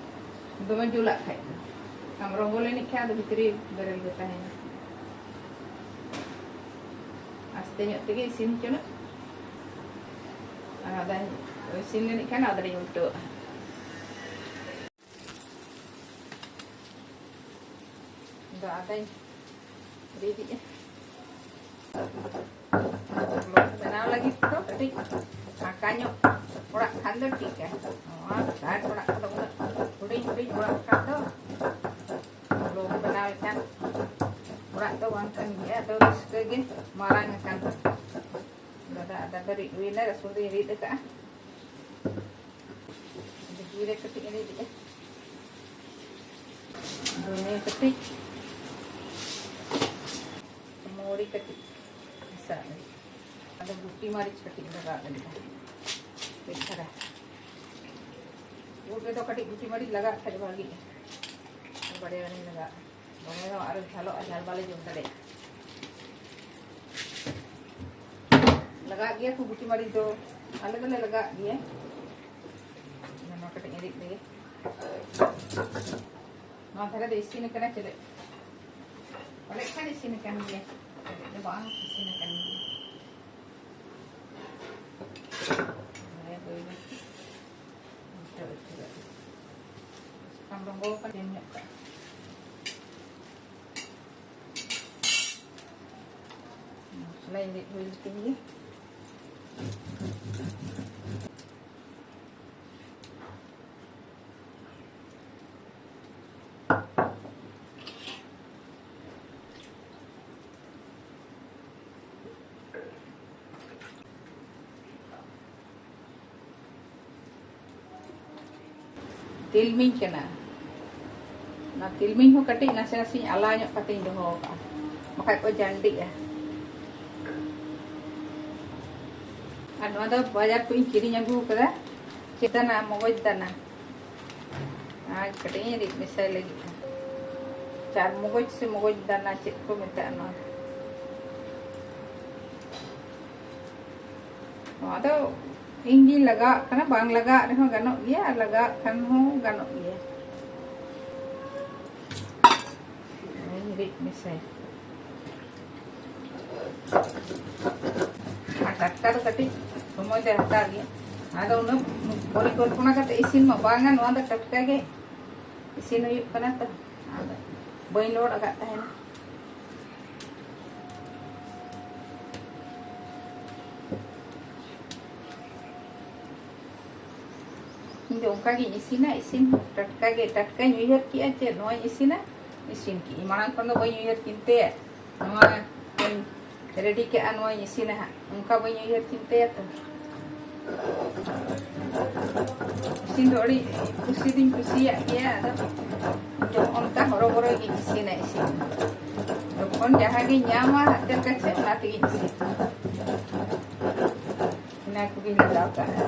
ᱫᱚᱢᱮ ᱡᱩᱞᱟᱜ ᱠᱷᱟᱡ ᱫᱚ᱾ ᱟᱢ ᱨᱚᱸᱜᱚ ᱞᱮᱱᱤᱡ ᱠᱷᱟᱡ ᱟᱫᱚ ᱵᱷᱤᱛᱨᱤ ᱵᱮᱨᱮᱞ ᱜᱮ ᱛᱟᱦᱮᱱᱟ᱾ ᱟᱥᱛᱮ ᱧᱚᱜ ᱛᱮᱜᱮ ᱤᱥᱤᱱ ᱦᱚᱪᱚᱱᱟ᱾ ᱟᱨ ᱟᱫᱚᱧ ᱤᱥᱤᱱ ᱞᱮᱱᱤᱡ ᱠᱷᱟᱱ ᱟᱫᱚᱧ ᱩᱞᱴᱟᱹᱣᱟᱜᱼᱟ᱾ ᱫᱚ ᱟᱫᱚᱧ ᱨᱤᱫᱮᱜᱼᱟ᱾ ᱞᱚ ᱵᱮᱱᱟᱣ ᱞᱟᱹᱜᱤᱫ ᱫᱚ ᱠᱟᱹᱴᱤᱡ ᱯᱷᱟᱸᱠᱟ ᱧᱚᱜ ᱚᱲᱟᱜ ᱠᱷᱟᱱ ᱫᱚ ᱴᱷᱤᱠᱟ᱾ ᱱᱚᱣᱟ ᱴᱟᱴ ᱚᱲᱟᱜ ᱠᱚᱫᱚ ᱩᱱᱟᱹᱜ ᱦᱩᱰᱤᱧ ᱦᱩᱰᱤᱧ ᱚᱲᱟᱜ ᱠᱷᱟᱱ ᱫᱚ ᱞᱚ ᱵᱮᱱᱟᱣ ᱞᱮᱠᱷᱟᱱ ᱚᱲᱟᱜ ᱫᱚ ᱵᱟᱝ ᱠᱟᱱ ᱜᱮᱭᱟ, ᱟᱫᱚ ᱨᱟᱹᱥᱠᱟᱹ ᱜᱮ ᱢᱟᱨᱟᱝ ᱟᱠᱟᱱ᱾ ᱫᱟᱫᱟ ᱟᱫᱟ ᱫᱚ ᱨᱤᱫ ᱦᱩᱭᱱᱟ, ᱨᱟᱹᱥᱩᱱ ᱫᱚᱧ ᱨᱤᱫ ᱟᱠᱟᱫᱼᱟ᱾ ᱡᱤᱨᱟᱹ ᱠᱟᱹᱴᱤᱡ ᱤᱧ ᱨᱤᱫ ᱮᱫᱼᱟ᱾ ᱫᱷᱚᱱᱮ ᱠᱟᱹᱴᱤᱡ, ᱢᱚᱲᱤ ᱠᱟᱹᱴᱤᱡ ᱢᱮᱥᱟᱜ ᱞᱟᱹᱜᱤᱫ᱾ ᱟᱫᱚ ᱜᱩᱴᱤ ᱢᱟᱹᱨᱤᱪ ᱠᱟᱹᱴᱤᱡ ᱞᱟᱜᱟᱣ ᱞᱟᱹᱜᱤᱫ᱾ ᱠᱟᱹᱡ ᱫᱷᱟᱨᱟ᱾ ᱩᱫ ᱨᱮᱫᱚ ᱠᱟᱹᱴᱤᱡ ᱜᱩᱴᱤ ᱢᱟᱹᱨᱤᱪ ᱞᱟᱜᱟᱜ ᱠᱷᱟᱡ ᱵᱷᱟᱜᱤᱜᱼᱟ᱾ ᱵᱟᱨᱭᱟ ᱜᱟᱱᱤᱧ ᱞᱟᱜᱟᱜᱼᱟ᱾ ᱫᱚᱢᱮ ᱫᱚ ᱟᱨᱚ ᱡᱷᱟᱞᱚᱜᱼᱟ, ᱡᱷᱟᱞ ᱵᱟᱞᱮ ᱡᱚᱢ ᱫᱟᱲᱮᱭᱟᱜᱼᱟ᱾ ᱞᱟᱜᱟᱜ ᱜᱮᱭᱟ ᱠᱚ ᱜᱩᱴᱤ ᱢᱟᱹᱨᱤᱪ ᱫᱚ, ᱟᱞᱮ ᱫᱚᱞᱮ ᱞᱟᱜᱟᱜ ᱜᱮᱭᱟ᱾ ᱱᱚᱣᱟ ᱠᱟᱹᱴᱤᱡ ᱤᱧ ᱨᱤᱫ ᱞᱮᱜᱮ᱾ ᱱᱚᱣᱟ ᱫᱷᱟᱨᱮ ᱫᱚ ᱤᱥᱤᱱ ᱟᱠᱟᱱᱟ ᱪᱮᱞᱮ? ᱯᱟᱞᱮᱫ ᱠᱷᱟᱱ ᱤᱥᱤᱱ ᱟᱠᱟᱱ ᱜᱮᱭᱟ, ᱯᱟᱞᱮᱫ ᱫᱚ ᱵᱟᱝ ᱤᱥᱤᱱ ᱟᱠᱟᱱ ᱜᱮᱭᱟ᱾ ᱦᱮᱸ, ᱵᱟᱹᱭ ᱵᱟᱹᱭ ᱛᱮ ᱩᱞᱴᱟᱹᱣ ᱟᱹᱪᱩᱨᱟᱜ ᱦᱩᱭᱩᱜᱼᱟ᱾ ᱥᱟᱠᱟᱢ ᱨᱚᱸᱜᱚ ᱟᱠᱟᱱ, ᱧᱮᱞ ᱧᱚᱜ ᱠᱟᱜᱼᱟ᱾ ᱢᱚᱥᱞᱟᱧ ᱨᱤᱫ ᱦᱩᱭ ᱞᱮᱠᱷᱟᱱ ᱜᱮ᱾ ᱛᱤᱞᱢᱤᱧ ᱠᱟᱱᱟ᱾ ᱚᱱᱟ ᱛᱤᱞᱢᱤᱧ ᱦᱚᱸ ᱠᱟᱹᱴᱤᱡ ᱱᱟᱥᱮ ᱱᱟᱥᱮᱧ ᱟᱞᱟ ᱧᱚᱜ ᱠᱟᱛᱮᱧ ᱫᱚᱦᱚ ᱟᱠᱟᱫᱼᱟ, ᱵᱟᱠᱷᱟᱡ ᱠᱚ ᱡᱟᱱᱰᱤᱜᱼᱟ᱾ ᱟᱨ ᱱᱚᱣᱟ ᱫᱚ ᱵᱟᱡᱟᱨ ᱠᱷᱚᱱ ᱤᱧ ᱠᱤᱨᱤᱧ ᱟᱹᱜᱩ ᱟᱠᱟᱫᱟ, ᱪᱮᱫ ᱫᱟᱱᱟ, ᱢᱚᱜᱚᱡ ᱫᱟᱱᱟ᱾ ᱟᱨ ᱠᱟᱹᱴᱤᱡ ᱤᱧ ᱨᱤᱫ ᱢᱮᱥᱟᱭ ᱞᱟᱹᱜᱤᱫ᱾ ᱪᱟᱨ ᱢᱚᱜᱚᱡ ᱥᱮ ᱢᱚᱜᱚᱡ ᱫᱟᱱᱟ ᱪᱮᱫ ᱠᱚ ᱢᱮᱛᱟᱜᱼᱟ ᱱᱚᱣᱟ ᱫᱚ? ᱱᱚᱣᱟ ᱫᱚ ᱤᱧ ᱜᱤᱧ ᱞᱟᱜᱟᱣᱟᱜ ᱠᱟᱱᱟ, ᱵᱟᱝ ᱞᱟᱜᱟᱣᱟᱜ ᱨᱮᱦᱚᱸ ᱜᱟᱱᱚᱜ ᱜᱮᱭᱟ, ᱟᱨ ᱞᱟᱜᱟᱣᱟᱜ ᱠᱷᱟᱱ ᱦᱚᱸ ᱜᱟᱱᱚᱜ ᱜᱮᱭᱟ᱾ ᱤᱧ ᱨᱤᱫ ᱢᱮᱥᱟᱭᱟ᱾ ᱟᱨ ᱴᱟᱴᱠᱟ ᱫᱚ ᱠᱟᱹᱴᱤᱡ ᱥᱚᱢᱚᱭ ᱫᱚᱭ ᱦᱟᱛᱟᱣ ᱜᱮᱭᱟ᱾ ᱟᱫᱚ ᱩᱱᱟᱹᱜ ᱯᱚᱨᱤᱠᱚᱞᱯᱚᱱᱟ ᱠᱟᱛᱮ ᱤᱥᱤᱱ ᱢᱟ ᱵᱟᱝᱟ, ᱱᱚᱣᱟ ᱫᱚ ᱴᱟᱴᱠᱟ ᱜᱮ ᱤᱥᱤᱱ ᱦᱩᱭᱩᱜ ᱠᱟᱱᱟ ᱛᱚ, ᱟᱫᱚ ᱵᱟᱹᱧ ᱞᱚᱦᱚᱫ ᱟᱠᱟᱫ ᱛᱟᱦᱮᱱᱟ᱾ ᱤᱧ ᱫᱚ ᱚᱱᱠᱟ ᱜᱤᱧ ᱤᱥᱤᱱᱟ, ᱤᱥᱤᱱ ᱴᱟᱴᱠᱟ ᱜᱮ, ᱴᱟᱴᱠᱟᱧ ᱩᱭᱦᱟᱹᱨ ᱠᱮᱜᱼᱟ ᱪᱮᱫ ᱱᱚᱣᱟᱧ ᱤᱥᱤᱱᱟ, ᱤᱥᱤᱱ ᱠᱮᱜᱼᱟᱹᱧ᱾ ᱢᱟᱲᱟᱝ ᱠᱷᱚᱱ ᱫᱚ ᱵᱟᱹᱧ ᱩᱭᱦᱟᱹᱨ ᱪᱤᱱᱛᱟᱹᱭᱟ, ᱱᱚᱣᱟᱧ ᱨᱮᱰᱤ ᱠᱟᱜᱼᱟ, ᱱᱚᱣᱟᱧ ᱤᱥᱤᱱᱟ ᱦᱟᱸᱜ, ᱚᱱᱠᱟ ᱵᱟᱹᱧ ᱩᱭᱦᱟᱹᱨ ᱪᱤᱱᱛᱟᱹᱭᱟ ᱛᱚ᱾ ᱤᱥᱤᱱ ᱫᱚ ᱟᱹᱰᱤ ᱠᱩᱥᱤ ᱫᱩᱧ ᱠᱩᱥᱤᱭᱟᱜ ᱜᱮᱭᱟ, ᱟᱫᱚ ᱤᱧ ᱫᱚ ᱚᱱᱠᱟ ᱦᱚᱨᱚᱵᱚᱨᱚ ᱜᱤᱧ ᱤᱥᱤᱱᱟ, ᱤᱥᱤᱱ᱾ ᱡᱚᱠᱷᱚᱱ ᱡᱟᱦᱟᱸ ᱜᱤᱧ ᱧᱟᱢᱟ ᱦᱟᱛᱮᱨ ᱠᱟᱪᱷᱮ, ᱚᱱᱟ ᱛᱮᱜᱤᱧ ᱤᱥᱤᱱᱟ᱾ ᱚᱱᱟ ᱠᱚᱜᱮᱧ ᱞᱟᱜᱟᱣ ᱠᱟᱜᱼᱟ᱾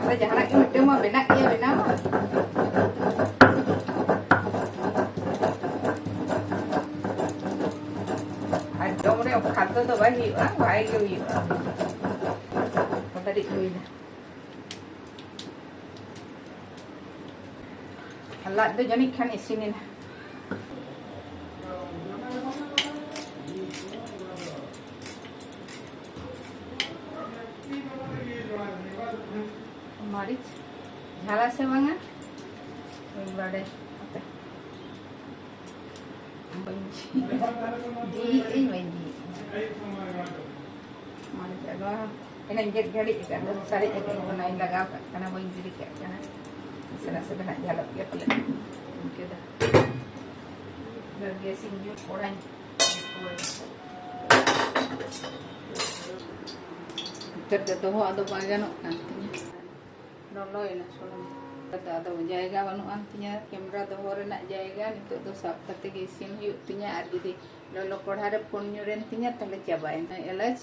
ᱟᱫᱚ ᱡᱟᱦᱟᱱᱟᱜ ᱜᱮ ᱢᱤᱫᱴᱟᱝ ᱢᱟ ᱵᱮᱱᱟᱜ ᱜᱮᱭᱟ, ᱵᱮᱱᱟᱣ ᱢᱟ᱾ ᱟᱨ ᱡᱚᱢ ᱨᱮ ᱠᱷᱟᱫᱽᱫᱚ ᱫᱚ ᱵᱟᱭ ᱦᱩᱭᱩᱜᱼᱟ, ᱵᱷᱟᱭ ᱜᱮ ᱦᱩᱭᱩᱜᱼᱟ᱾ ᱫᱟᱨᱤᱡ ᱦᱩᱭᱱᱟ᱾ ᱟᱨ ᱞᱟᱡ ᱫᱚ ᱡᱟᱹᱱᱤᱡ ᱠᱷᱟᱱ ᱤᱥᱤᱱ ᱮᱱᱟ᱾ ᱢᱟᱹᱨᱤᱪ ᱡᱷᱟᱞᱟ ᱥᱮ ᱵᱟᱝᱟ ᱵᱟᱹᱧ ᱵᱟᱰᱟᱭ᱾ ᱦᱟᱯᱮ᱾ ᱵᱟᱹᱧ ᱡᱷᱤᱡ ᱟᱹᱧ, ᱵᱟᱹᱧ ᱡᱷᱤᱡ ᱟᱹᱧ᱾ ᱢᱟᱹᱨᱤᱪ ᱟᱫᱚ ᱮᱱᱟᱧ ᱜᱮᱫ ᱜᱷᱟᱹᱲᱤᱡ ᱟᱠᱟᱫ ᱫᱚ ᱥᱟᱨᱮᱡ ᱟᱠᱟᱫ ᱠᱟᱱᱟᱧ, ᱞᱟᱜᱟᱣ ᱠᱟᱜ ᱠᱟᱱᱟ, ᱵᱟᱹᱧ ᱜᱤᱰᱤ ᱠᱟᱜ ᱠᱟᱱᱟ᱾ ᱱᱟᱥᱮ ᱱᱟᱥᱮ ᱫᱚ ᱱᱟᱜ ᱡᱷᱟᱞᱚᱜ ᱜᱮᱭᱟ ᱯᱟᱞᱮ᱾ ᱤᱱᱠᱟᱹ ᱫᱚ ᱜᱮᱥ ᱤᱧ ᱡᱩᱞ ᱠᱚᱲᱟᱧ᱾ ᱱᱮᱛᱟᱨ ᱫᱚ ᱫᱚᱦᱚ ᱟᱫᱚ ᱵᱟᱭ ᱜᱟᱱᱚᱜ ᱠᱟᱱ ᱛᱤᱧᱟ᱾ ᱞᱚᱞᱚᱭᱮᱱᱟ ᱥᱩᱱᱩᱢ᱾ ᱟᱫᱚ ᱡᱟᱭᱜᱟ ᱵᱟᱹᱱᱩᱜ ᱟᱱ ᱛᱤᱧᱟ ᱠᱮᱢᱨᱟ ᱫᱚᱦᱚ ᱨᱮᱱᱟᱜ ᱡᱟᱭᱜᱟ᱾ ᱱᱤᱛᱚᱜ ᱫᱚ ᱥᱟᱵ ᱠᱟᱛᱮ ᱜᱮ ᱤᱥᱤᱱ ᱦᱩᱭᱩᱜ ᱛᱤᱧᱟ᱾ ᱟᱨ ᱡᱩᱫᱤ ᱞᱚᱞᱚ ᱠᱚᱲᱦᱟ ᱨᱮ ᱯᱷᱳᱱ ᱧᱩᱨᱮᱱ ᱛᱤᱧᱟ, ᱛᱟᱦᱞᱮ ᱪᱟᱵᱟᱭᱮᱱᱟ᱾ ᱮᱞᱟᱪ,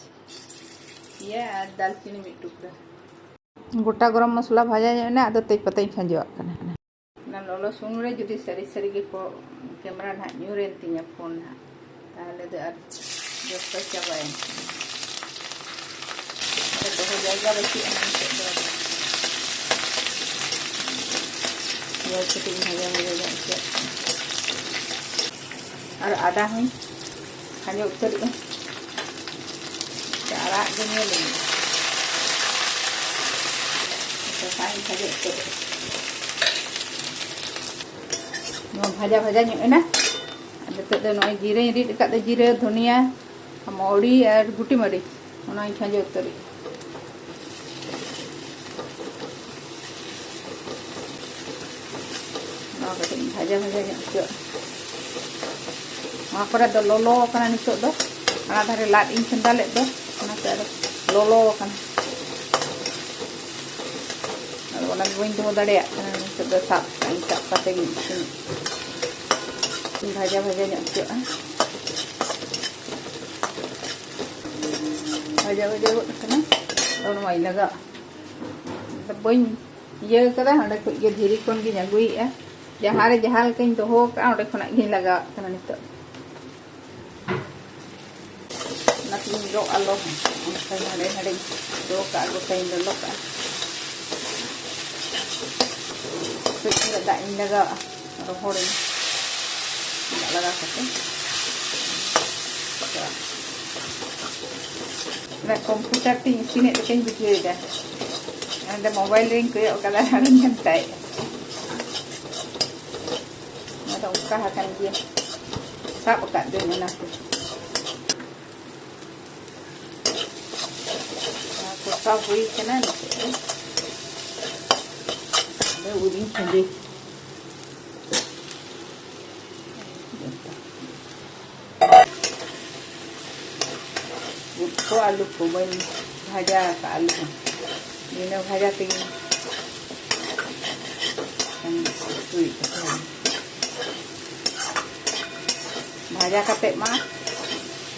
ᱤᱭᱟᱹ ᱟᱨ ᱫᱟᱞᱪᱤᱱᱤ ᱢᱤᱫ ᱴᱩᱠᱨᱟ᱾ ᱜᱚᱴᱟ ᱜᱚᱨᱚᱢ ᱢᱚᱥᱞᱟ ᱵᱷᱟᱡᱟ ᱧᱚᱜ ᱮᱱᱟ, ᱟᱫᱚ ᱛᱮᱡᱽ ᱯᱟᱛᱟᱧ ᱠᱷᱟᱸᱡᱚᱣᱟᱜ ᱠᱟᱱᱟ᱾ ᱚᱱᱟ ᱞᱚᱞᱚ ᱥᱩᱱᱩᱢ ᱨᱮ ᱡᱩᱫᱤ ᱥᱟᱹᱨᱤ ᱥᱟᱹᱨᱤ ᱜᱮ ᱠᱮᱢᱨᱟ ᱱᱟᱦᱟᱜ ᱧᱩᱨᱮᱱ ᱛᱤᱧᱟ, ᱯᱷᱳᱱ ᱱᱟᱦᱟᱜ, ᱛᱟᱦᱞᱮ ᱫᱚ ᱟᱨ ᱡᱚᱛᱚ ᱪᱟᱵᱟᱭᱮᱱ ᱛᱤᱧᱟ᱾ ᱟᱫᱚ ᱫᱚᱦᱚ ᱡᱟᱭᱜᱟ ᱵᱟᱹᱪᱩᱜ ᱟᱱᱟ ᱱᱤᱛᱚᱜ ᱫᱚ᱾ ᱯᱮᱸᱭᱟᱡᱽ ᱠᱟᱹᱴᱤᱡ ᱤᱧ ᱵᱷᱟᱡᱟ ᱵᱷᱟᱡᱟ ᱧᱚᱜ ᱦᱚᱪᱚᱭᱟ᱾ ᱟᱨ ᱟᱫᱟ ᱦᱚᱸᱧ ᱠᱷᱟᱸᱡᱚ ᱩᱛᱟᱹᱨᱮᱜᱼᱟ᱾ ᱟᱨᱟᱜ ᱜᱮ ᱧᱮᱞ ᱢᱮ᱾ ᱥᱟᱥᱟᱝ ᱤᱧ ᱠᱷᱟᱸᱡᱚ ᱩᱛᱟᱹᱨᱮᱜᱼᱟ᱾ ᱱᱚᱣᱟ ᱵᱷᱟᱡᱟ ᱵᱷᱟᱡᱟ ᱧᱚᱜ ᱮᱱᱟ᱾ ᱟᱨ ᱱᱤᱛᱚᱜ ᱫᱚ ᱱᱚᱜᱼᱚᱭ ᱡᱤᱨᱟᱹᱧ ᱨᱤᱫ ᱟᱠᱟᱫ ᱫᱚ, ᱡᱤᱨᱟᱹ, ᱫᱷᱩᱱᱤᱭᱟ, ᱢᱚᱣᱲᱤ ᱟᱨ ᱜᱩᱴᱤ ᱢᱟᱹᱨᱤᱪ, ᱚᱱᱟᱧ ᱠᱷᱟᱸᱡᱚ ᱩᱛᱟᱹᱨᱮᱜᱼᱟ᱾ ᱱᱚᱣᱟ ᱠᱟᱹᱴᱤᱡ ᱤᱧ ᱵᱷᱟᱡᱟ ᱵᱷᱟᱡᱟ ᱧᱚᱜ ᱦᱚᱪᱚᱣᱟᱜᱼᱟ᱾ ᱱᱚᱣᱟ ᱠᱚᱨᱮ ᱫᱚ ᱞᱚᱞᱚ ᱟᱠᱟᱱᱟ ᱱᱤᱛᱚᱜ ᱫᱚ᱾ ᱚᱱᱟ ᱫᱷᱟᱨᱮ ᱞᱟᱫ ᱤᱧ ᱪᱚᱸᱫᱟ ᱞᱮᱫ ᱫᱚ, ᱚᱱᱟᱛᱮ ᱟᱫᱚ ᱞᱚᱞᱚ ᱟᱠᱟᱱᱟ᱾ ᱟᱫᱚ ᱚᱱᱟ ᱜᱮ ᱵᱟᱹᱧ ᱫᱚᱦᱚ ᱫᱟᱲᱮᱭᱟᱜ ᱠᱟᱱᱟ᱾ ᱱᱤᱛᱚᱜ ᱫᱚ ᱥᱟᱵ, ᱥᱟᱵ ᱠᱟᱛᱮ ᱜᱤᱧ ᱤᱥᱤᱱ, ᱵᱷᱟᱡᱟ ᱵᱷᱟᱡᱟ ᱧᱚᱜ ᱦᱚᱪᱚᱣᱟᱜᱼᱟ᱾ ᱵᱷᱟᱡᱟ ᱵᱷᱟᱡᱟ ᱜᱚᱫ ᱟᱠᱟᱱᱟ᱾ ᱟᱫᱚ ᱱᱚᱣᱟᱧ ᱞᱟᱜᱟᱣᱟ᱾ ᱟᱫᱚ ᱵᱟᱹᱧ ᱤᱭᱟᱹ ᱠᱟᱫᱟ, ᱚᱸᱰᱮ ᱠᱷᱚᱡ ᱜᱮ ᱫᱷᱤᱨᱤ ᱠᱷᱚᱱ ᱜᱤᱧ ᱟᱹᱜᱩᱭᱮᱫᱼᱟ᱾ ᱡᱟᱦᱟᱸ ᱨᱮ ᱡᱟᱦᱟᱸ ᱞᱮᱠᱟᱧ ᱫᱚᱦᱚ ᱠᱟᱜᱼᱟ, ᱚᱸᱰᱮ ᱠᱷᱚᱱᱟᱜ ᱜᱤᱧ ᱞᱟᱜᱟᱣᱟᱜ ᱠᱟᱱᱟ ᱱᱤᱛᱚᱜ᱾ ᱚᱱᱟ ᱛᱮᱜᱤᱧ ᱨᱚᱜ ᱟᱞᱚ, ᱚᱱᱠᱟ ᱦᱟᱸᱰᱮ ᱱᱟᱰᱮᱧ ᱫᱚᱦᱚ ᱠᱟᱜᱼᱟ, ᱜᱚᱴᱟᱧ ᱞᱚᱞᱚ ᱠᱟᱜᱼᱟ᱾ ᱠᱟᱹᱡ ᱪᱩᱞᱩᱝ ᱫᱟᱜ ᱤᱧ ᱞᱟᱜᱟᱣᱟᱜᱼᱟ, ᱨᱚᱦᱚᱲᱟᱹᱧ᱾ ᱫᱟᱜ ᱞᱟᱜᱟᱣ ᱠᱟᱛᱮ ᱚᱱᱟ ᱠᱚᱢᱯᱤᱭᱩᱴᱟᱨ ᱛᱤᱧ ᱤᱥᱤᱱᱮᱫ ᱞᱮᱠᱟᱧ ᱵᱩᱡᱷᱟᱹᱣ ᱮᱫᱟ᱾ ᱚᱸᱰᱮ ᱢᱳᱵᱟᱭᱤᱞ ᱨᱤᱧ ᱠᱚᱭᱚᱜ ᱠᱟᱫᱟ, ᱟᱨᱤᱧ ᱜᱷᱟᱱᱴᱟᱭᱮᱫᱼᱟ᱾ ᱚᱱᱟ ᱫᱚ ᱚᱱᱠᱟ ᱟᱠᱟᱱ ᱜᱮᱭᱟ, ᱥᱟᱵ ᱟᱠᱟᱫ ᱫᱚᱧ ᱚᱱᱟᱛᱮ᱾ ᱚᱱᱟ ᱠᱚᱥᱟᱣ ᱦᱩᱭ ᱠᱟᱱᱟ, ᱱᱤᱛᱚᱜ ᱫᱚ ᱟᱫᱚ ᱩᱫ ᱤᱧ ᱠᱷᱟᱸᱡᱚᱭᱟ᱾ ᱩᱫ ᱠᱚ ᱟᱹᱞᱩ ᱠᱚ ᱵᱟᱹᱧ ᱵᱷᱟᱡᱟ ᱟᱠᱟᱫᱼᱟ, ᱟᱹᱞᱩ ᱦᱚᱸ ᱵᱤᱱᱟᱹ ᱵᱷᱟᱡᱟ ᱛᱮᱜᱮ ᱦᱩᱭᱩᱜ ᱛᱟᱠᱚᱣᱟ᱾ ᱵᱷᱟᱡᱟ ᱠᱟᱛᱮᱫ ᱢᱟ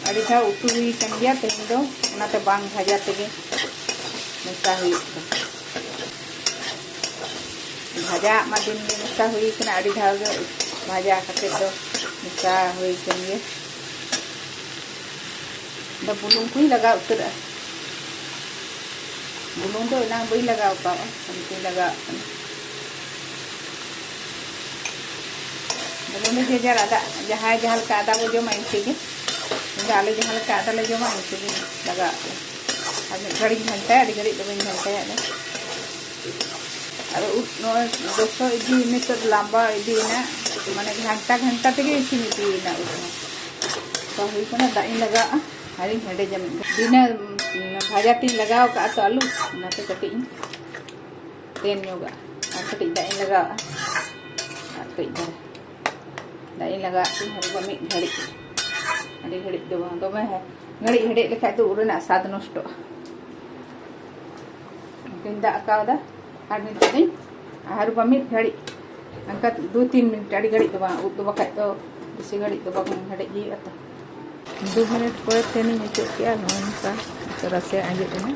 ᱟᱹᱰᱤ ᱫᱷᱟᱣ ᱩᱛᱩ ᱦᱩᱭ ᱟᱠᱟᱱ ᱜᱮᱭᱟ, ᱛᱮᱦᱮᱧ ᱫᱚ ᱚᱱᱟᱛᱮ ᱵᱟᱝ ᱵᱷᱟᱡᱟ ᱛᱮᱜᱮ ᱢᱮᱥᱟ ᱦᱩᱭᱩᱜ ᱠᱟᱱᱟ᱾ ᱵᱷᱟᱡᱟ ᱟᱜ ᱢᱟ ᱫᱤᱱ ᱜᱮ ᱢᱮᱥᱟ ᱦᱩᱭ ᱠᱟᱱᱟ, ᱟᱹᱰᱤ ᱫᱷᱟᱣ ᱜᱮ ᱵᱷᱟᱡᱟ ᱠᱟᱛᱮᱫ ᱫᱚ ᱢᱮᱥᱟ ᱦᱩᱭ ᱠᱟᱱ ᱜᱮᱭᱟ᱾ ᱟᱫᱚ ᱵᱩᱞᱩᱝ ᱠᱚᱧ ᱞᱟᱜᱟᱣ ᱩᱛᱟᱹᱨᱟᱜᱼᱟ᱾ ᱵᱩᱞᱩᱝ ᱫᱚ ᱮᱱᱟᱝ ᱵᱟᱹᱧ ᱞᱟᱜᱟᱣ ᱠᱟᱜᱼᱟ, ᱱᱤᱛᱚᱜ ᱤᱧ ᱞᱟᱜᱟᱣᱟᱜ ᱠᱟᱱᱟ᱾ ᱵᱩᱞᱩᱝ ᱫᱚ ᱡᱮ ᱡᱟᱨ ᱟᱫᱟ, ᱡᱟᱦᱟᱸᱭ ᱡᱟᱦᱟᱸ ᱞᱮᱠᱟ ᱟᱫᱟ ᱵᱚ ᱡᱚᱢᱟ, ᱤᱱᱠᱟᱹ ᱜᱮ᱾ ᱤᱧ ᱫᱚ ᱟᱞᱮ ᱡᱟᱦᱟᱸ ᱞᱮᱠᱟ ᱟᱫᱟ ᱞᱮ ᱡᱚᱢᱟ, ᱤᱱᱠᱟᱹ ᱜᱮ ᱞᱟᱜᱟᱣᱟᱜ ᱠᱟᱱᱟ᱾ ᱟᱨ ᱢᱤᱫ ᱜᱷᱟᱹᱲᱤᱡ ᱜᱷᱟᱱᱴᱟᱭᱟ, ᱟᱹᱰᱤ ᱜᱷᱟᱹᱲᱤᱡ ᱫᱚ ᱵᱟᱹᱧ ᱜᱷᱟᱱᱴᱟᱭᱟ ᱟᱫᱚ᱾ ᱟᱨ ᱩᱫ ᱱᱚᱜᱼᱚᱭ ᱫᱚᱥᱚ ᱤᱫᱤ, ᱱᱤᱛᱚᱜ ᱞᱟᱸᱵᱟ ᱤᱫᱤᱭᱮᱱᱟ, ᱢᱟᱱᱮ ᱜᱷᱟᱱᱴᱟ ᱜᱷᱟᱱᱴᱟ ᱛᱮᱜᱮ ᱤᱥᱤᱱ ᱤᱫᱤᱭᱮᱱᱟ ᱩᱫ ᱦᱚᱸ᱾ ᱛᱚ ᱦᱩᱭ ᱠᱟᱱᱟ, ᱫᱟᱜ ᱤᱧ ᱞᱟᱜᱟᱣᱟᱜᱼᱟ ᱟᱨᱤᱧ ᱦᱮᱰᱮᱡᱟ ᱢᱤᱫ ᱜᱷᱟᱹᱲᱤᱡ᱾ ᱵᱤᱱᱟᱹ, ᱩᱸ, ᱵᱷᱟᱡᱟ ᱛᱤᱧ ᱞᱟᱜᱟᱣ ᱠᱟᱜᱼᱟ ᱛᱚ ᱟᱹᱞᱩ, ᱚᱱᱟᱛᱮ ᱠᱟᱹᱴᱤᱡ ᱤᱧ ᱛᱮᱱ ᱧᱚᱜᱟ᱾ ᱟᱨ ᱠᱟᱹᱴᱤᱡ ᱫᱟᱜ ᱤᱧ ᱞᱟᱜᱟᱣᱟᱜᱼᱟ, ᱟᱨ ᱠᱟᱹᱡ ᱫᱷᱟᱨᱟ ᱫᱟᱜ ᱤᱧ ᱞᱟᱜᱟᱣᱟᱜ ᱛᱤᱧ ᱦᱟᱹᱨᱩᱵᱟ ᱢᱤᱫ ᱜᱷᱟᱹᱲᱤᱡ᱾ ᱟᱹᱰᱤ ᱜᱷᱟᱹᱲᱤᱡ ᱫᱚ ᱵᱟᱝ, ᱫᱚᱢᱮ ᱜᱷᱟᱹᱲᱤᱡ ᱦᱮᱰᱮᱡ ᱞᱮᱠᱷᱟᱡ ᱫᱚ ᱩᱫ ᱨᱮᱱᱟᱜ ᱥᱟᱫ ᱱᱚᱥᱴᱚᱜᱼᱟ᱾ ᱚᱱᱠᱟᱧ ᱫᱟᱜ ᱠᱟᱣᱫᱟ᱾ ᱟᱨ ᱱᱤᱛᱚᱜ ᱫᱚᱧ ᱦᱟᱹᱨᱩᱵᱟ ᱢᱤᱫ ᱜᱷᱟᱹᱲᱤᱡ, ᱚᱱᱠᱟ ᱫᱩ ᱛᱤᱱ ᱢᱤᱱᱤᱴ, ᱟᱹᱰᱤ ᱜᱷᱟᱹᱲᱤᱡ ᱫᱚ ᱵᱟᱝ, ᱩᱫ ᱫᱚ ᱵᱟᱠᱷᱟᱡ ᱫᱚ ᱵᱮᱥᱤ ᱜᱷᱟᱹᱲᱤᱡ ᱫᱚ ᱵᱟᱝ ᱦᱮᱰᱮᱡ ᱦᱩᱭᱩᱜᱼᱟ ᱛᱚ᱾ ᱫᱩ ᱢᱤᱱᱤᱴ ᱯᱚᱨᱮ ᱛᱮᱱᱤᱧ ᱚᱪᱚᱜ ᱠᱮᱜᱼᱟ, ᱱᱚᱜᱼᱚ ᱱᱚᱝᱠᱟ ᱨᱟᱥᱮ ᱟᱸᱡᱮᱫ ᱮᱱᱟ᱾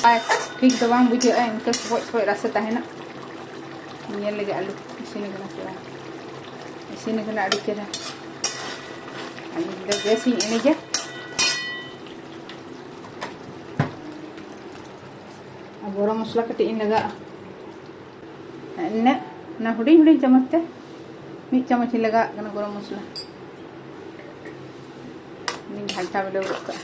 ᱟᱨ ᱴᱷᱤᱠ ᱫᱚ ᱵᱟᱝ ᱵᱩᱡᱷᱟᱹᱜᱼᱟ, ᱤᱱᱠᱟᱹ ᱥᱚᱠᱚᱡ ᱥᱚᱠᱚᱡ ᱨᱟᱥᱮ ᱛᱟᱦᱮᱱᱟ᱾ ᱧᱮᱞ ᱞᱮᱜᱮ ᱟᱹᱞᱩ ᱤᱥᱤᱱ ᱟᱠᱟᱱᱟ ᱥᱮ ᱵᱟᱝ᱾ ᱤᱥᱤᱱ ᱟᱠᱟᱱᱟ ᱟᱹᱰᱤ ᱪᱮᱦᱨᱟ᱾ ᱟᱹᱞᱤᱧ ᱫᱚ ᱜᱮᱥ ᱤᱧ ᱮᱱᱮᱡᱟ᱾ ᱟᱨ ᱜᱚᱨᱚᱢ ᱢᱚᱥᱞᱟ ᱠᱟᱹᱴᱤᱡ ᱤᱧ ᱞᱟᱜᱟᱣᱟ᱾ ᱤᱱᱟᱹᱜ, ᱚᱱᱟ ᱦᱩᱰᱤᱧ ᱦᱩᱰᱤᱧ ᱪᱟᱢᱚᱪ ᱛᱮ ᱢᱤᱫ ᱪᱟᱢᱚᱪ ᱤᱧ ᱞᱟᱜᱟᱣᱟᱜ ᱠᱟᱱᱟ ᱜᱚᱨᱚᱢ ᱢᱚᱥᱞᱟ᱾ ᱤᱧ ᱜᱷᱟᱱᱴᱟ ᱢᱤᱞᱟᱹᱣ ᱜᱚᱫ ᱠᱟᱜᱼᱟ᱾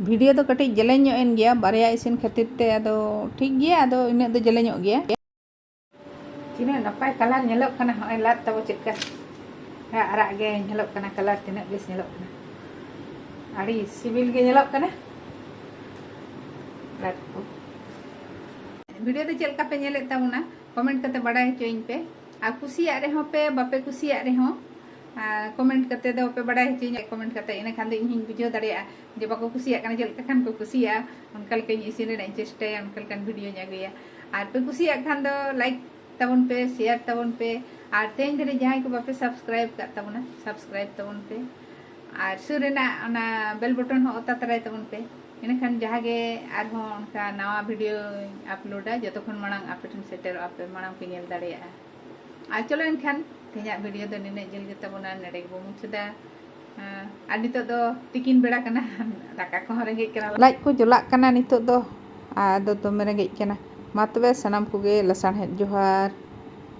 ᱵᱷᱤᱰᱤᱭᱳ ᱫᱚ ᱠᱟᱹᱴᱤᱡ ᱡᱮᱞᱮᱧ ᱧᱚᱜ ᱮᱱ ᱜᱮᱭᱟ, ᱵᱟᱨᱭᱟ ᱤᱥᱤᱱ ᱠᱷᱟᱹᱛᱤᱨ ᱛᱮ᱾ ᱟᱫᱚ ᱴᱷᱤᱠ ᱜᱮᱭᱟ, ᱟᱫᱚ ᱤᱱᱟᱹᱜ ᱫᱚ ᱡᱮᱞᱮᱧᱚᱜ ᱜᱮᱭᱟ᱾ ᱛᱤᱱᱟᱹᱜ ᱱᱟᱯᱟᱭ ᱠᱟᱞᱟᱨ ᱧᱮᱞᱚᱜ ᱠᱟᱱᱟ, ᱦᱚᱸᱜᱼᱚᱭ ᱞᱟᱫ ᱛᱟᱵᱚ ᱪᱮᱫ ᱞᱮᱠᱟ ᱟᱨᱟᱜ ᱜᱮ ᱧᱮᱞᱚᱜ ᱠᱟᱱᱟ, ᱠᱟᱞᱟᱨ ᱛᱤᱱᱟᱹᱜ ᱵᱮᱥ ᱧᱮᱞᱚᱜ ᱠᱟᱱᱟ, ᱟᱹᱰᱤ ᱥᱤᱵᱤᱞ ᱜᱮ ᱧᱮᱞᱚᱜ ᱠᱟᱱᱟ ᱞᱟᱫ ᱠᱚ᱾ ᱵᱷᱤᱰᱤᱭᱳ ᱫᱚ ᱪᱮᱫ ᱞᱮᱠᱟ ᱯᱮ ᱧᱮᱞᱮᱫ ᱛᱟᱵᱚᱱᱟ, ᱠᱚᱢᱮᱱᱴ ᱠᱟᱛᱮ ᱵᱟᱰᱟᱭ ᱦᱚᱪᱚᱭᱤᱧ ᱯᱮ᱾ ᱟᱨ ᱠᱩᱥᱤᱭᱟᱜ ᱨᱮᱦᱚᱸ ᱯᱮ, ᱵᱟᱯᱮ ᱠᱩᱥᱤᱭᱟᱜ ᱨᱮᱦᱚᱸ, ᱠᱚᱢᱮᱱᱴ ᱠᱟᱛᱮ ᱫᱚ ᱯᱮ ᱵᱟᱰᱟᱭ ᱦᱚᱪᱚᱧᱟ, ᱠᱚᱢᱮᱱᱴ ᱠᱟᱛᱮ, ᱤᱱᱟᱹ ᱠᱷᱟᱱ ᱫᱚ ᱤᱧ ᱦᱚᱧ ᱵᱩᱡᱷᱟᱹᱣ ᱫᱟᱲᱮᱭᱟᱜᱼᱟ ᱡᱮ ᱵᱟᱠᱚ ᱠᱩᱥᱤᱭᱟᱜ ᱠᱟᱱᱟ, ᱪᱮᱫ ᱞᱮᱠᱟ ᱠᱷᱟᱱ ᱠᱚ ᱠᱩᱥᱤᱭᱟᱜᱼᱟ, ᱚᱱᱠᱟ ᱞᱮᱠᱟᱧ ᱤᱥᱤᱱ ᱨᱮᱱᱟᱜ ᱤᱧ ᱪᱮᱥᱴᱟᱭᱟ, ᱚᱱᱠᱟ ᱞᱮᱠᱟᱱ ᱵᱷᱤᱰᱤᱭᱳᱧ ᱟᱹᱜᱩᱭᱟ᱾ ᱟᱨ ᱯᱮ ᱠᱩᱥᱤᱭᱟᱜ ᱠᱷᱟᱱ ᱫᱚ ᱞᱟᱭᱤᱠ ᱛᱟᱵᱚᱱ ᱯᱮ, ᱥᱮᱭᱟᱨ ᱛᱟᱵᱚᱱ ᱯᱮ, ᱟᱨ ᱛᱮᱦᱮᱧ ᱫᱷᱟᱹᱨᱤᱡ ᱡᱟᱦᱟᱸᱭ ᱠᱚ ᱵᱟᱯᱮ ᱥᱟᱵᱥᱠᱨᱟᱭᱤᱵ ᱠᱟᱜ ᱛᱟᱵᱚᱱᱟ, ᱥᱟᱵᱥᱠᱨᱟᱭᱤᱵ ᱛᱟᱵᱚᱱ ᱯᱮ, ᱟᱨ ᱥᱩᱨ ᱨᱮᱱᱟᱜ ᱚᱱᱟ ᱵᱮᱞ ᱵᱚᱴᱚᱱ ᱦᱚᱸ ᱚᱛᱟ ᱛᱟᱨᱟᱭ ᱛᱟᱵᱚᱱ ᱯᱮ᱾ ᱤᱱᱟᱹᱠᱷᱟᱱ ᱡᱟᱦᱟᱸ ᱜᱮ ᱟᱨᱦᱚᱸ ᱚᱱᱠᱟ ᱱᱟᱣᱟ ᱵᱷᱤᱰᱤᱭᱳᱧ ᱟᱯᱞᱳᱰᱟ, ᱡᱚᱛᱚ ᱠᱷᱚᱱ ᱢᱟᱲᱟᱝ ᱟᱯᱮ ᱴᱷᱮᱱ ᱥᱮᱴᱮᱨᱚᱜᱼᱟ, ᱟᱯᱮ ᱢᱟᱲᱟᱝ ᱯᱮ ᱧᱮᱞ ᱫᱟᱲᱮᱭᱟᱜᱼᱟ᱾ ᱟᱨ ᱪᱚᱞᱚ ᱮᱱᱠᱷᱟᱱ ᱛᱮᱦᱮᱧᱟᱜ ᱵᱷᱤᱰᱤᱭᱳ ᱫᱚ ᱱᱤᱱᱟᱹᱜ ᱡᱤᱞ ᱜᱮ ᱛᱟᱵᱚᱱᱟ, ᱱᱚᱰᱮ ᱜᱮᱵᱚ ᱢᱩᱪᱟᱹᱫᱟ᱾ ᱟᱨ ᱱᱤᱛᱚᱜ ᱫᱚ ᱛᱤᱠᱤᱱ ᱵᱮᱲᱟ ᱠᱟᱱᱟ, ᱫᱟᱠᱟ ᱠᱚᱦᱚᱸ ᱨᱮᱸᱜᱮᱡ ᱠᱟᱱᱟ, ᱞᱟᱡ ᱠᱚ ᱡᱚᱞᱟᱜ ᱠᱟᱱᱟ ᱱᱤᱛᱚᱜ ᱫᱚ, ᱟᱫᱚ ᱫᱚᱢᱮ ᱨᱮᱸᱜᱮᱡ ᱠᱟᱱᱟ᱾ ᱢᱟ ᱛᱚᱵᱮ ᱥᱟᱱᱟᱢ ᱠᱚᱜᱮ ᱞᱟᱥᱟᱲᱦᱮᱫ ᱡᱚᱦᱟᱨ᱾